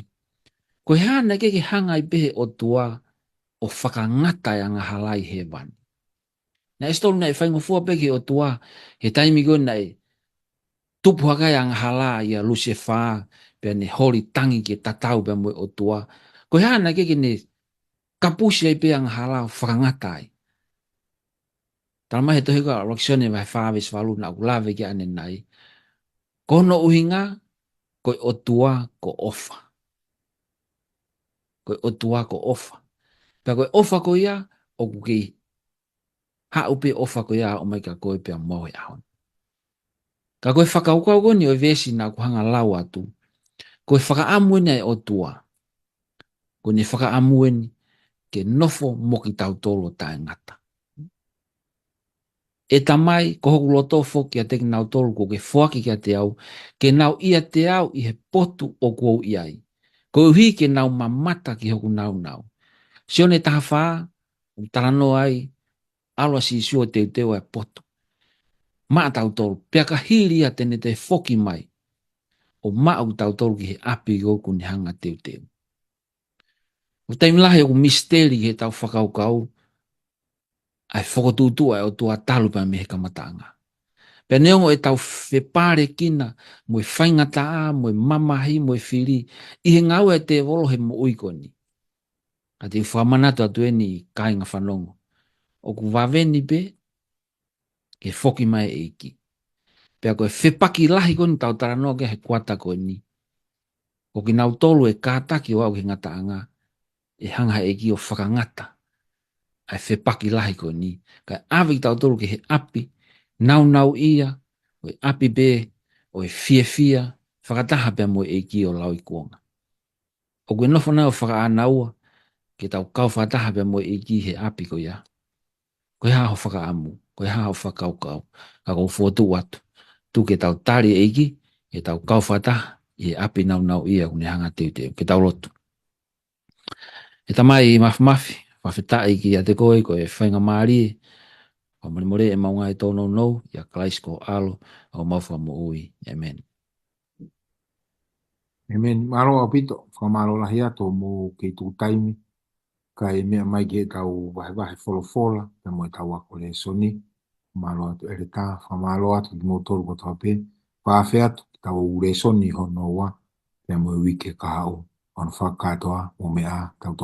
Ko e hā naʻe ʻikai ke hanga ai pē he ʻOtua ʻo fakangata e angahala ʻi hēvani? Naʻe ʻosi tonu naʻe faingofua pē ki he ʻOtua, he taimi ko ē naʻe tupu hake ai e angahala ʻia Lusefā, pea ne holi tangi ke tatau pea mo e ʻOtua. Ko e hā naʻe ʻikai ke ne kapusi ai pē angahala ʻo fakangata ai? Tala mai he tohi ko ē ʻa ʻuluaki Sione vahe fā veesi valu naʻa ku lave ki ai ʻanenai. Ko hono ʻuhinga, ko e ʻOtua ko ʻofa. Ko e ʻOtua ko ʻofa. Pea ko e ʻofa ko ia, ʻoku kei haʻu pē ʻofa ko ia ʻo ʻomai kia koe pea mo au he ʻaho ni. Ka ko e fakakaukau ko eni ʻo e veesi naʻa ku hanga ʻo lau atu, ko e fakaʻamu eni ʻa e ʻOtua. Ko ʻene fakaʻamu eni ke nofo mo kitautolu ʻo taʻengata. ʻE Tamai, ko hoku loto foki kiate kinautolu kuo ke foaki kiate au, ke nau ʻiate au ʻi he potu ʻoku ou ʻi ai. Koeʻuhi ke nau mamata ki hoku nāunau. Sione taha fā, ʻoku talanoa ai, ʻalu ʻa Sīsū ʻo teuteu ʻa e potu maʻatautolu, pea ka hili ia te ne toe foki mai ʻo maʻu kitautolu ki he ʻapi ko ē ʻoku ne hanga ʻo teuteu. ʻOku taimi lahi ʻoku misiteli ki heʻetau fakakaukau ʻa e fokotuʻutuʻu ʻa e ʻOtua talu pea mei he kamataʻanga. Pea neongo ʻetau fepalekina mo e faingataʻa, mo e mamahi, mo e fili, ʻi he ngāue ʻa e tēvolo he moʻui ko eni. Ka te u fakamanatu atu eni kāinga fanongo. ʻOku vave ni pē ke foki mai e ʻEiki. Pea ko e fepaki lahi ko eni ʻoku tau talanoa ki ai he kuata ko eni. Ko kinautolu ʻe kātaki ʻo aʻu ki he ngataʻanga, ʻe hanga ʻe he ʻEiki ʻo fakangata ʻa e fepaki lahi ko eni. Kae ʻave kitautolu ki he ʻapi nāunauʻia, ʻo e ʻapi pē ʻo e fiefia, fakataha pea mo e ʻEiki ʻo lauikuonga. ʻOku ke nofo nai ʻo fakaʻānaua ke tau kau fakataha pea mo e ʻEiki he ʻapi ko ia? Ko e hā ho fakaʻamu, ko e hā ho fakakaukau? Ka ʻoku ou fokotuʻu atu, tuku ke tau tali e ʻEiki, ke tau kau fakataha ʻi he ʻapi nāunauʻia ʻoku ne hanga ʻo teuteu. Ke tau lotu. ʻE Tamai Māfimafi, fakafetaʻi kiate koe, ko e faingamālie, fakamolemole ʻemau ngaahi tōnounou, ʻia Kalaisi ko ho ʻAlo, ko homau Fakamoʻui. ʻĒmeni. ʻĒmeni. Mālō ʻaupito, fakamālō lahi atu hoʻomou kei tuku taimi, kae meʻa mai ki heʻetau vahevahe folofola, pea mo ʻetau ako lēsoni. Mālō atu ʻEletā, fakamālō atu kimoutolu kotoa pē, fakaafeʻi atu ki heʻetau lēsoni hono ua, pea mo e uike kahaʻu, ʻo ne fakakātoa mo meʻa tau